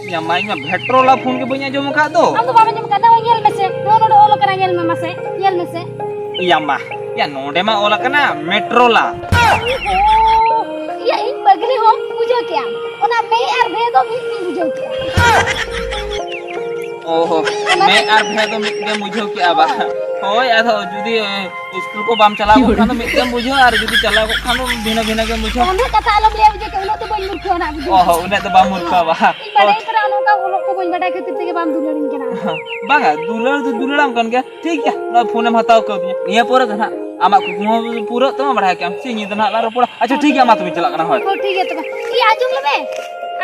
ᱤᱧᱟᱹᱜ ᱢᱟ, ᱤᱧ ᱢᱟ ᱵᱷᱮᱴᱨᱳᱞᱟ ᱯᱷᱳᱱ ᱜᱮ ᱵᱟᱹᱧ ᱟᱸᱡᱚᱢ ᱟᱠᱟᱫ ᱫᱚ᱾ ᱟᱢ ᱫᱚ ᱵᱟᱢ ᱟᱸᱡᱚᱢ ᱟᱠᱟᱫ? ᱱᱚᱜᱼᱚᱭ ᱧᱮᱞ ᱢᱮᱥᱮ, ᱱᱚᱣᱟ ᱱᱚᱰᱮ ᱚᱞ ᱟᱠᱟᱱᱟ, ᱧᱮᱞ ᱢᱮ ᱢᱟᱥᱮ, ᱧᱮᱞ ᱢᱮᱥᱮ᱾ ᱤᱭᱟ ᱢᱟ, ᱭᱟ ᱱᱚᱰᱮ ᱢᱟ ᱚᱞ ᱟᱠᱟᱱᱟ ᱢᱮᱴᱨᱳᱞᱟ᱾ ᱳ, ᱭᱟ ᱤᱧ ᱯᱟᱜᱽᱞᱤ ᱦᱚᱸ ᱵᱩᱡᱷᱟᱹᱣ ᱠᱮᱜᱼᱟᱢ, ᱚᱱᱟ ᱢᱮ ᱟᱨ ᱵᱷᱮ ᱫᱚ ᱢᱤᱫ ᱜᱤᱧ ᱵᱩᱡᱷᱟᱹᱣ ᱠᱮᱜᱼᱟ᱾ ᱚᱦᱚ, ᱚᱱᱟ ᱢᱮ ᱟᱨ ᱵᱷᱮ ᱫᱚ ᱢᱤᱫ ᱜᱮᱢ ᱵᱩᱡᱷᱟᱹᱣ ᱠᱮᱜᱼᱟ ᱵᱟ? ᱦᱳᱭ, ᱟᱫᱚ ᱡᱩᱫᱤ ᱤᱥᱠᱩᱞ ᱠᱚ ᱵᱟᱢ ᱪᱟᱞᱟᱣ ᱠᱚᱜ ᱠᱷᱟᱱ ᱫᱚ ᱢᱤᱫ ᱜᱮᱢ ᱵᱩᱡᱷᱟᱹᱣᱟ, ᱟᱨ ᱡᱩᱫᱤ ᱪᱟᱞᱟᱣ ᱠᱚᱜ ᱠᱷᱟᱱ ᱫᱚ ᱵᱷᱤᱱᱟᱹ ᱵᱷᱤᱱᱟᱹ ᱜᱮᱢ ᱵᱩᱡᱷᱟᱹᱣᱟ᱾ ᱚᱱᱟ ᱠᱟᱛᱷᱟ ᱟᱞᱚᱢ ᱞᱟᱹᱭᱟ, ᱵᱩᱡᱷᱟᱹᱣ ᱠᱮ, ᱩᱱᱟᱹᱜ ᱫᱚ ᱵᱟᱹᱧ ᱢᱩᱨᱠᱷᱟᱹᱣᱟ ᱱᱟᱜ, ᱵᱩᱡᱷᱟᱹᱣ᱾ ᱚ ᱦᱚᱸ, ᱩᱱᱟᱹᱜ ᱫᱚ ᱵᱟᱢ ᱢᱩᱨᱠᱷᱟᱹᱣᱟ ᱵᱟ᱾ ᱤᱧ ᱵᱟᱰᱟᱭ ᱠᱟᱱᱟ ᱚᱱᱟ ᱚᱞᱚᱜ ᱠᱚ ᱵᱟᱹᱧ ᱵᱟᱰᱟᱭ ᱠᱷᱟᱹᱛᱤᱨ ᱛᱮᱜᱮ ᱵᱟᱢ ᱫᱩᱞᱟᱹᱲᱤᱧ ᱠᱟᱱᱟ᱾ ᱵᱟᱝᱟ, ᱫᱩᱞᱟᱹᱲ ᱫᱚ ᱫᱩᱞᱟᱹᱲᱟᱢ ᱠᱟᱱ ᱜᱮᱭᱟ, ᱴᱷᱤᱠ ᱜᱮᱭᱟ, ᱱᱚᱣᱟ ᱯᱷᱳᱱᱮᱢ ᱦᱟᱛᱟᱣ ᱠᱟᱹᱣᱫᱤᱧᱟ, ᱱᱤᱭᱟᱹ ᱯᱚᱨᱮ ᱫᱚ ᱱᱟᱦᱟᱜ ᱟᱢᱟᱜ ᱠᱩᱠᱢᱩ ᱦᱚᱸ ᱯᱩᱨᱟᱹᱜ ᱛᱟᱢᱟ, ᱵᱟᱲᱟᱭ ᱠᱮᱜᱼᱟᱢ, ᱥᱤᱧ ᱧᱤᱫᱟᱹ ᱱᱟᱦᱟᱜ ᱞᱟᱝ ᱨᱚᱯᱚᱲᱟ᱾ ᱟᱪᱪᱷᱟ, ᱴᱷᱤᱠ ᱜᱮᱭᱟ, ᱢᱟ ᱛᱚᱵᱮ ᱪᱟᱞᱟᱜ ᱠᱟᱱᱟ, ᱦᱳᱭ᱾ ᱦᱳᱭ, ᱴᱷᱤᱠ ᱜᱮᱭᱟ ᱛᱚᱵᱮ᱾ ᱤᱭᱟᱹ, ᱟᱸᱡᱚᱢ ᱞᱮᱢᱮ,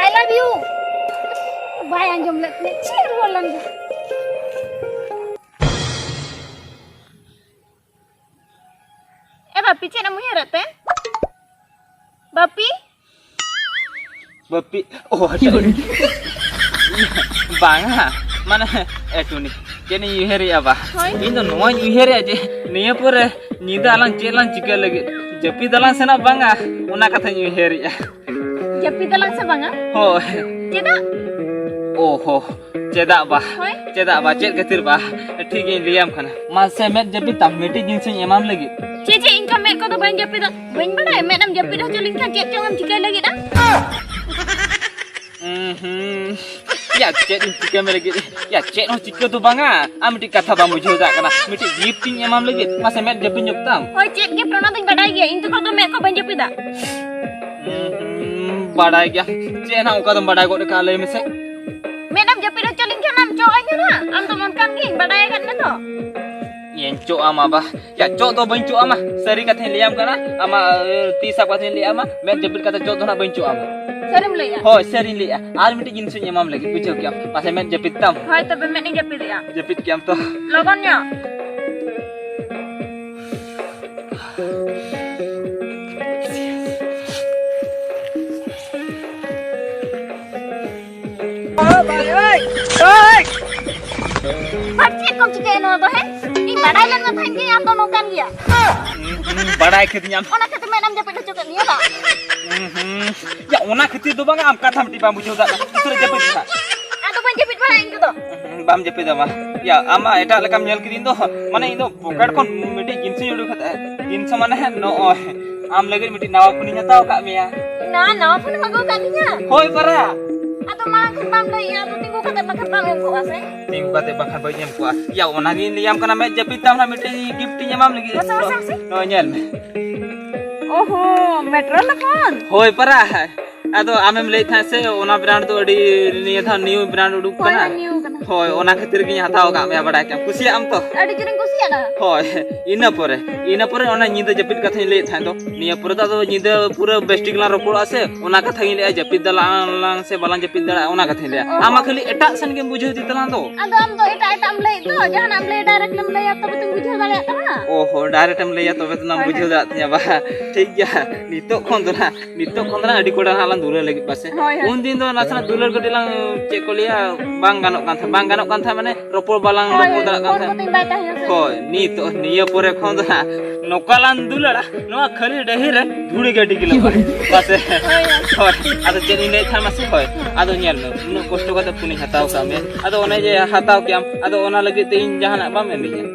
I love you᱾ ᱵᱟᱭ ᱟᱸᱡᱚᱢ ᱞᱮᱫ ᱛᱤᱧᱟᱹ, ᱪᱮᱫ ᱨᱩᱣᱟᱹᱲ ᱞᱮᱱ ᱜᱮ᱾ ᱮ ᱵᱟᱯᱤ, ᱪᱮᱫ ᱮᱢ ᱩᱭᱦᱟᱹᱨᱮᱫ ᱛᱮ? ᱵᱟᱯᱤ? ᱵᱟᱯᱤ? ᱚ, ᱟᱪᱪᱷᱟ᱾ ᱵᱟᱝᱟ, ᱢᱟᱱᱮ, ᱮ ᱴᱩᱱᱤ, ᱪᱮᱫ ᱤᱧ ᱩᱭᱦᱟᱹᱨᱮᱜᱼᱟ ᱵᱟ? ᱦᱳᱭ᱾ ᱤᱧ ᱫᱚ ᱱᱚᱣᱟᱧ ᱩᱭᱦᱟᱹᱨᱮᱜᱼᱟ ᱡᱮ ᱱᱤᱭᱟᱹ ᱯᱚᱨᱮ ᱧᱤᱫᱟᱹ ᱟᱞᱟᱝ ᱪᱮᱫ ᱞᱟᱝ ᱪᱤᱠᱟᱹ ᱞᱟᱹᱜᱤᱫ? ᱡᱟᱹᱯᱤᱫ ᱟᱞᱟᱝ ᱥᱮ ᱱᱟᱜ ᱵᱟᱝᱟ? ᱚᱱᱟ ᱠᱟᱛᱷᱟᱧ ᱩᱭᱦᱟᱹᱨᱮᱜᱼᱟ᱾ ᱡᱟᱹᱯᱤᱫ ᱟᱞᱟᱝ ᱥᱮ ᱵᱟᱝᱟ? ᱦᱳᱭ᱾ ᱪᱮᱫᱟᱜ? ᱚ ᱦᱚ, ᱪᱮᱫᱟᱜ ᱵᱟ? ᱦᱳᱭ᱾ ᱪᱮᱫᱟᱜ ᱵᱟ? ᱪᱮᱫ ᱠᱷᱟᱹᱛᱤᱨ ᱵᱟ? ᱴᱷᱤᱠ ᱜᱤᱧ ᱞᱟᱹᱭᱟᱢ ᱠᱟᱱᱟ᱾ ᱢᱟᱥᱮ ᱢᱮᱫ ᱡᱟᱹᱯᱤᱫ ᱛᱟᱢ, ᱢᱤᱫᱴᱤᱡ ᱡᱤᱱᱤᱥᱤᱧ ᱮᱢᱟᱢ ᱞᱟᱹᱜᱤᱫ᱾ ᱪᱮ, ᱪᱮ, ᱤᱧ ᱠᱷᱟᱱ ᱢᱮᱫ ᱠᱚᱫᱚ ᱵᱟᱹᱧ ᱡᱟᱹᱯᱤᱫᱟ᱾ ᱵᱟᱹᱧ ᱵᱟᱲᱟᱭᱟ, ᱢᱮᱫ ᱮᱢ ᱡᱟᱹᱯᱤᱫ ᱦᱚᱪᱚ ᱞᱤᱧ ᱠᱷᱟᱱ ᱪᱮᱫ ᱪᱚᱝ ᱮᱢ ᱪᱤᱠᱟᱹᱭ ᱞᱟᱹᱜᱤᱫ ᱟᱢ? ᱩᱸ ᱦᱩᱸ᱾ ᱭᱟ, ᱪᱮᱫ ᱤᱧ ᱪᱤᱠᱟᱹ ᱢᱮ ᱞᱟᱹᱜᱤᱫ? ᱭᱟ, ᱪᱮᱫ ᱦᱚᱸ ᱪᱤᱠᱟᱹ ᱫᱚ ᱵᱟᱝᱟ᱾ ᱟᱢ ᱢᱤᱫᱴᱤᱡ ᱠᱟᱛᱷᱟ ᱵᱟᱢ ᱵᱩᱡᱷᱟᱹᱣ ᱫᱟᱲᱮᱭᱟᱜ ᱠᱟᱱᱟ᱾ ᱢᱤᱫᱴᱤᱡ gift ᱤᱧ ᱮᱢᱟᱢ ᱞᱟᱹᱜᱤᱫ᱾ ᱢᱟᱥᱮ ᱢᱮᱫ ᱡᱟᱹᱯᱤᱫ ᱧᱚᱜ ᱛᱟᱢ᱾ ᱦᱳᱭ, ᱪᱮᱫ gift? ᱚᱱᱟ ᱫᱚᱧ ᱵᱟᱰᱟᱭ ᱜᱮᱭᱟ᱾ ᱤᱧ ᱛᱚᱠᱷᱚᱱ ᱫᱚ ᱢᱮᱫ ᱠᱚ ᱵᱟᱹᱧ ᱡᱟᱹᱯᱤᱫᱟ᱾ ᱩᱸ ᱦᱩᱸ, ᱵᱟᱰᱟᱭ ᱜᱮᱭᱟ᱾ ᱪᱮᱫ ᱱᱟᱜ ᱚᱱᱠᱟ ᱫᱚᱢ ᱵᱟᱰᱟᱭ ᱜᱚᱫ ᱟᱠᱟᱫᱼᱟ, ᱞᱟᱹᱭ ᱢᱮᱥᱮ? ᱢᱮᱫ ᱮᱢ ᱡᱟᱹᱯᱤᱫ ᱦᱚᱪᱚ ᱞᱤᱧ ᱠᱷᱟᱱ ᱟᱢ ᱪᱚᱜ ᱟᱹᱧ ᱠᱟᱱᱟ᱾ ᱟᱢ ᱫᱚᱢ ᱚᱱᱠᱟᱱ ᱜᱮ, ᱵᱟᱰᱟᱭ ᱟᱠᱟᱫ ᱢᱮ ᱛᱚ᱾ ᱤᱧ ᱪᱚᱜ ᱟᱢᱟ ᱵᱟ? ᱭᱟ, ᱪᱚᱜ ᱫᱚ ᱵᱟᱹᱧ ᱪᱚᱜ ᱟᱢᱟ, ᱥᱟᱹᱨᱤ ᱠᱟᱛᱷᱟᱧ ᱞᱟᱹᱭᱟᱢ ᱠᱟᱱᱟ᱾ ᱟᱢᱟᱜ, ᱮ, ᱛᱤ ᱥᱟᱵ ᱠᱟᱛᱮᱧ ᱞᱟᱹᱭᱟᱢᱟ, ᱢᱮᱫ ᱡᱟᱹᱯᱤᱫ ᱠᱟᱛᱮ ᱪᱚᱜ ᱫᱚ ᱱᱟᱜ ᱵᱟᱹᱧ ᱪᱚᱜ ᱟᱢᱟ᱾ ᱥᱟᱹᱨᱤᱢ ᱞᱟᱹᱭᱮᱜᱼᱟ? ᱦᱳᱭ, ᱥᱟᱹᱨᱤᱧ ᱞᱟᱹᱭᱮᱜᱼᱟ᱾ ᱟᱨ ᱢᱤᱫᱴᱤᱡ ᱡᱤᱱᱤᱥᱤᱧ ᱮᱢᱟᱢ ᱞᱟᱹᱜᱤᱫ, ᱵᱩᱡᱷᱟᱹᱣ ᱠᱮᱜᱼᱟᱢ? ᱢᱟᱥᱮ ᱢᱮᱫ ᱡᱟᱹᱯᱤᱫ ᱛᱟᱢ᱾ ᱦᱳᱭ, ᱛᱚᱵᱮ ᱢᱮᱫ ᱤᱧ ᱡᱟᱹᱯᱤᱫᱮᱜᱼᱟ᱾ ᱡᱟᱹᱯᱤᱫ ᱠᱮᱜᱼᱟᱢ ᱛᱚ? ᱞᱚᱜᱚᱱ ᱧᱚᱜ᱾ ᱟᱨ ᱪᱮᱫ ᱠᱚᱢ ᱪᱤᱠᱟᱹᱭᱟ ᱱᱚᱣᱟ ᱫᱚ, ᱦᱮᱸ? ᱤᱧ ᱵᱟᱰᱟᱭ ᱞᱮᱱ ᱢᱮ ᱛᱟᱦᱮᱸᱫ ᱜᱮ ᱟᱢ ᱫᱚ ᱱᱚᱝᱠᱟᱱ ᱜᱮᱭᱟ᱾ ᱦᱩᱸ, ᱦᱩᱸ, ᱵᱟᱰᱟᱭ ᱠᱮᱫᱤᱧᱟᱢ᱾ ᱚᱱᱟ ᱠᱷᱟᱹᱛᱤᱨ ᱢᱮᱫ ᱮᱢ ᱡᱟᱹᱯᱤᱫ ᱦᱚᱪᱚ ᱠᱮᱫ ᱞᱤᱧᱟ ᱵᱟᱝ? ᱦᱩᱸ, ᱦᱩᱸ᱾ ᱭᱟ, ᱚᱱᱟ ᱠᱷᱟᱹᱛᱤᱨ ᱫᱚ ᱵᱟᱝᱟ, ᱟᱢ ᱠᱟᱛᱷᱟ ᱢᱤᱫᱴᱤᱡ ᱵᱟᱢ ᱵᱩᱡᱷᱟᱹᱣ ᱫᱟᱲᱮᱭᱟᱜ ᱠᱟᱱᱟ᱾ ᱩᱥᱟᱹᱨᱟ ᱡᱟᱹᱯᱤᱫ ᱢᱮ ᱦᱟᱸᱜ᱾ ᱟᱫᱚ ᱵᱟᱹᱧ ᱡᱟᱹᱯᱤᱫ ᱵᱟᱲᱟᱜᱼᱟ ᱤᱧ ᱛᱮᱫᱚ᱾ ᱦᱩᱸ, ᱵᱟᱢ ᱡᱟᱹᱯᱤᱫᱟ ᱢᱟ᱾ ᱭᱟ, ᱟᱢ ᱢᱟ ᱮᱴᱟᱜ ᱞᱮᱠᱟᱢ ᱧᱮᱞ ᱠᱤᱫᱤᱧ ᱫᱚ᱾ ᱢᱟᱱᱮ, ᱤᱧ ᱫᱚ ᱯᱚᱠᱮᱴ ᱠᱷᱚᱱ ᱢᱤᱫᱴᱤᱡ ᱡᱤᱱᱥᱤᱧ ᱩᱰᱩᱠ ᱠᱟᱫᱟ᱾ ᱡᱤᱱᱥ ᱢᱟᱱᱮ ᱱᱚᱜᱼᱚᱭ ᱟᱢ ᱞᱟᱹᱜᱤᱫ ᱢᱤᱫᱴᱤᱡ ᱱᱟᱣᱟ ᱯᱷᱳᱱᱤᱧ ᱦᱟᱛᱟᱣ ᱟᱠᱟᱫ ᱢᱮᱭᱟ᱾ ᱱᱟ, ᱱᱟᱣᱟ ᱯᱷᱳᱱᱮᱢ ᱟᱹᱜᱩ ᱟᱠᱟᱫ ᱛᱤᱧᱟ? ᱦᱳᱭ ᱯᱟᱨᱟ᱾ ᱟᱫᱚ ᱢᱟᱲᱟᱝ ᱠᱷᱚᱱ ᱵᱟᱢ ᱞᱟᱹᱭᱮᱜᱼᱟ, ᱟᱫᱚ ᱛᱤᱸᱜᱩ ᱠᱟᱛᱮ ᱵᱟᱠᱷᱟᱱ ᱵᱟᱢ ᱮᱢ ᱠᱚᱜᱼᱟ ᱥᱮ? ᱛᱤᱸᱜᱩ ᱠᱟᱛᱮ ᱵᱟᱠᱷᱟᱱ ᱵᱟᱹᱧ ᱮᱢ ᱠᱚᱜᱼᱟ᱾ ᱭᱟ, ᱚᱱᱟᱜᱤᱧ ᱞᱟᱹᱭᱟᱢ ᱠᱟᱱᱟ, ᱢᱮᱫ ᱡᱟᱹᱯᱤᱫ ᱛᱟᱢ ᱱᱟᱜ ᱢᱤᱫᱴᱤᱡ ᱜᱤᱯᱷᱴ ᱤᱧ ᱮᱢᱟᱢ ᱞᱟᱹᱜᱤᱫ᱾ ᱢᱟᱥᱮ, ᱢᱟᱥᱮ, ᱢᱟᱥᱮ᱾ ᱱᱚᱜᱼᱚᱭ ᱧᱮᱞ ᱢᱮ᱾ ᱳᱦᱳ, ᱢᱮᱴᱨᱳᱞ ᱯᱷᱳᱱ? ᱦᱳᱭ ᱯᱟᱨᱟ᱾ ᱟᱫᱚ ᱟᱢᱮᱢ ᱞᱟᱹᱭᱮᱫ ᱛᱟᱦᱮᱸᱫ ᱥᱮ ᱚᱱᱟ ᱵᱨᱟᱱᱰ ᱫᱚ ᱟᱹᱰᱤ ᱱᱤᱭᱟᱹ ᱫᱷᱟᱣ ᱱᱤᱭᱩ ᱵᱨᱟᱱᱰ ᱩᱰᱩᱠ ᱦᱳᱭ, ᱠᱟᱱᱟ? ᱦᱳᱭ, ᱱᱤᱭᱩ ᱠᱟᱱᱟ᱾ ᱦᱳᱭ, ᱚᱱᱟ ᱠᱷᱟᱹᱛᱤᱨ ᱜᱤᱧ ᱦᱟᱛᱟᱣ ᱟᱠᱟᱫ ᱢᱮᱭᱟ, ᱵᱟᱰᱟᱭ ᱠᱮᱫᱟᱢ᱾ ᱠᱩᱥᱤᱭᱟᱜ ᱟᱢ ᱛᱚ? ᱟᱹᱰᱤ ᱡᱳᱨᱤᱧ ᱠᱩᱥᱤᱭᱟᱜᱼᱟ᱾ ᱦᱳᱭ, ᱤᱱᱟᱹ ᱯᱚᱨᱮ, ᱤᱱᱟᱹ ᱯᱚᱨᱮ ᱚᱱᱟ ᱧᱤᱫᱟᱹ ᱡᱟᱹᱯᱤᱫ ᱠᱟᱛᱷᱟᱧ ᱞᱟᱹᱭᱮᱫ ᱛᱟᱦᱮᱸᱫ ᱫᱚ, ᱱᱤᱭᱟᱹ ᱯᱚᱨᱮ ᱫᱚ ᱟᱫᱚ ᱧᱤᱫᱟᱹ ᱯᱩᱨᱟᱹ ᱵᱮᱥ ᱴᱷᱤᱠ ᱞᱟᱝ ᱨᱚᱯᱚᱲᱚᱜᱼᱟ ᱥᱮ, ᱚᱱᱟ ᱠᱟᱛᱷᱟ ᱜᱤᱧ ᱞᱟᱹᱭᱮᱫᱼᱟ, ᱡᱟᱹᱯᱤᱫ ᱫᱟᱞᱟᱝ ᱥᱮ ᱵᱟᱞᱟᱝ ᱡᱟᱹᱯᱤᱫ ᱫᱟᱲᱮᱭᱟᱜᱼᱟ, ᱚᱱᱟ ᱠᱟᱛᱷᱟᱧ ᱞᱟᱹᱭᱟ᱾ ᱚ᱾ ᱟᱢ ᱢᱟ ᱠᱷᱟᱹᱞᱤ ᱮᱴᱟᱜ ᱥᱮᱱ ᱜᱮᱢ ᱵᱩᱡᱷᱟᱹᱣ ᱤᱫᱤ ᱛᱟᱞᱟᱝ ᱫᱚ᱾ ᱟᱫᱚ ᱟᱢ ᱫᱚ ᱮᱴᱟᱜ ᱮᱴᱟᱜ ᱮᱢ ᱞᱟᱹᱭᱮᱫ ᱫᱚ, ᱡᱟᱦᱟᱱᱟᱜ ᱮᱢ ᱞᱟᱹᱭᱟ direct ᱮᱢ ᱞᱟᱹᱭᱟ, ᱛᱚᱵᱮ ᱛᱚᱧ ᱵᱩᱡᱷᱟᱹᱣ ᱫᱟᱲᱮᱭᱟᱜ ᱛᱟᱢᱟ᱾ ᱚ ᱦᱚ, direct ᱮᱢ ᱞᱟᱹᱭᱟ ᱛᱚᱵᱮ ᱛᱚ ᱱᱟᱢ ᱦᱳᱭ, ᱵᱩᱡᱷᱟᱹᱣ ᱦᱳᱭ᱾ ᱫᱟᱲᱮᱭᱟᱜ ᱛᱤᱧᱟ ᱵᱟ᱾ ᱴᱷᱤᱠ ᱜᱮᱭᱟ, ᱱᱤᱛᱚᱜ ᱠᱷᱚᱱ ᱫᱚ ᱱᱟᱦᱟᱜ, ᱱᱤᱛᱚᱜ ᱠᱷᱚᱱ ᱫᱚ ᱱᱟᱦᱟᱜ ᱟᱹᱰᱤ ᱠᱚᱰᱟ ᱱᱟᱦᱟᱜ ᱞᱟᱝ ᱫᱩᱞᱟᱹᱲ ᱞᱟᱹᱜᱤᱫ ᱯᱟᱥᱮ᱾ ᱦᱳᱭ, ᱦᱳᱭ᱾ ᱩᱱ ᱫᱤᱱ ᱫᱚ ᱱᱟᱥᱮᱱᱟᱜ ᱫᱩᱞᱟᱹᱲ ᱠᱟᱹᱴᱤᱡ ᱞᱟᱝ ᱪᱮᱫ ᱠᱚ ᱞᱟᱹᱭᱟ, ᱵᱟᱝ ᱜᱟᱱᱚᱜ ᱠᱟᱱ ᱛᱟᱦᱮᱸᱫ, ᱵᱟᱝ ᱜᱟᱱᱚᱜ ᱠᱟᱱ ᱛᱟᱦᱮᱸᱫ ᱢᱟᱱᱮ ᱨᱚᱯᱚᱲ ᱵᱟᱞᱟᱝ ᱦᱳᱭ, ᱨᱚᱯᱚᱲ ᱫᱟᱲᱮᱭᱟᱜ ᱠᱟᱱ ᱯᱷᱳᱱ ᱛᱟᱦᱮᱸᱫ᱾ ᱠᱚᱛᱮᱧ ᱵᱟᱭ ᱛᱟᱦᱮᱸᱱᱟ ᱥᱮ᱾ ᱦᱳᱭ, ᱱᱤᱛᱚᱜ ᱱᱤᱭᱟᱹ ᱯᱚᱨᱮ ᱠᱷᱚᱱ ᱫᱚ ᱱᱟᱦᱟᱜ ᱱᱚᱝᱠᱟ ᱞᱟᱝ ᱫᱩᱞᱟᱹᱲᱟ, ᱱᱚᱣᱟ ᱠᱷᱟᱹᱞᱤ ᱰᱟᱹᱦᱤ ᱨᱮ ᱫᱷᱩᱲᱤ ᱜᱮ ᱰᱤᱜᱞᱟᱹᱜᱼᱟ᱾ ᱯᱟᱥᱮ᱾ ᱦᱳᱭ, ᱦᱳᱭ᱾ ᱦᱳᱭ, ᱟᱫᱚ ᱪᱮᱫ ᱤᱧ ᱞᱟᱹᱭᱮᱫ ᱛᱟᱦᱮᱸᱫ ᱢᱟᱥᱮ? ᱦᱳᱭ, ᱟᱫᱚ ᱧᱮᱞ ᱢᱮ, ᱩᱱᱟᱹᱜ ᱠᱚᱥᱴᱚ ᱠᱟᱛᱮ ᱯᱷᱳᱱᱤᱧ ᱦᱟᱛᱟᱣ ᱠᱟᱜ ᱢᱮ, ᱟᱫᱚ ᱚᱱᱮ ᱡᱮ ᱦᱟᱛᱟᱣ ᱠᱮᱜ ᱟᱢ, ᱟᱫᱚ ᱚᱱᱟ ᱞᱟᱹᱜᱤᱫ ᱛᱮ ᱤᱧ ᱡᱟᱦᱟᱱᱟᱜ ᱵᱟᱢ ᱮᱢᱤᱧᱟ?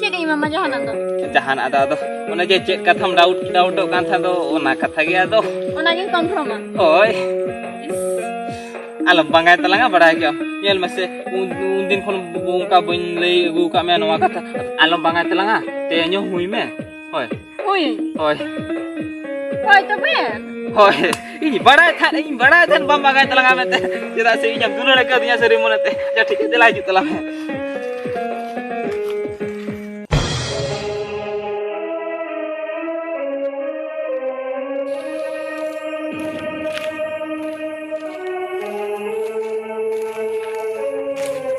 ᱪᱮᱫ ᱤᱧ ᱮᱢᱟᱢᱟ ᱡᱟᱦᱟᱱᱟᱜ ᱫᱚ? ᱡᱟᱦᱟᱱᱟᱜ ᱫᱚ ᱟᱫᱚ, ᱚᱱᱮ ᱡᱮ ᱪᱮᱫ ᱠᱟᱛᱷᱟᱢ ᱰᱟᱣᱩᱴ, ᱰᱟᱣᱩᱴᱚᱜ ᱠᱟᱱ ᱛᱟᱦᱮᱸᱫ ᱫᱚ, ᱚᱱᱟ ᱠᱟᱛᱷᱟ ᱜᱮ ᱟᱫᱚ᱾ ᱚᱱᱟᱜᱤᱧ ᱠᱚᱱᱯᱷᱟᱨᱢᱟ᱾ ᱦᱳᱭ᱾ ᱟᱞᱚᱢ ᱵᱟᱝᱜᱟᱭ ᱛᱟᱞᱟᱝᱟ, ᱵᱟᱲᱟᱭ ᱠᱮᱜ ᱟᱢ᱾ ᱧᱮᱞ ᱢᱮᱥᱮ, ᱩᱱ, ᱩᱱ ᱫᱤᱱ ᱠᱷᱚᱱ ᱚᱱᱠᱟ ᱵᱟᱹᱧ ᱞᱟᱹᱭ ᱟᱹᱜᱩ ᱟᱠᱟᱫ ᱢᱮᱭᱟ ᱱᱚᱣᱟ ᱠᱟᱛᱷᱟ᱾ ᱟᱞᱚᱢ ᱵᱟᱝᱜᱟᱭ ᱛᱟᱞᱟᱝᱟ, ᱛᱮᱦᱮᱧ ᱦᱚᱸ ᱦᱩᱭ ᱢᱮ᱾ ᱦᱳᱭ᱾ ᱦᱩᱭ? ᱦᱳᱭ᱾ ᱦᱳᱭ ᱛᱚᱵᱮ? ᱦᱳᱭ᱾ ᱤᱧ ᱵᱟᱲᱟᱭ ᱛᱟᱦᱮᱸᱫ, ᱤᱧ ᱵᱟᱲᱟᱭ ᱛᱟᱦᱮᱸᱫ ᱵᱟᱢ ᱵᱟᱝᱜᱟᱭ ᱛᱟᱞᱟᱝᱟ ᱢᱮᱱᱛᱮ᱾ ᱪᱮᱫᱟᱜ ᱥᱮ ᱤᱧ ᱟᱢ ᱫᱩᱞᱟᱹᱲ ᱟᱹᱭᱠᱟᱹᱣ ᱫᱤᱧᱟ ᱥᱟᱹᱨᱤ ᱢᱚᱱᱮᱛᱮ᱾ ᱡᱟ ᱴᱷᱤᱠ ᱜᱮᱭᱟ, ᱫᱮᱞᱟ ᱦᱤᱡᱩᱜ ᱛᱟᱞᱟᱝ ᱢᱮ᱾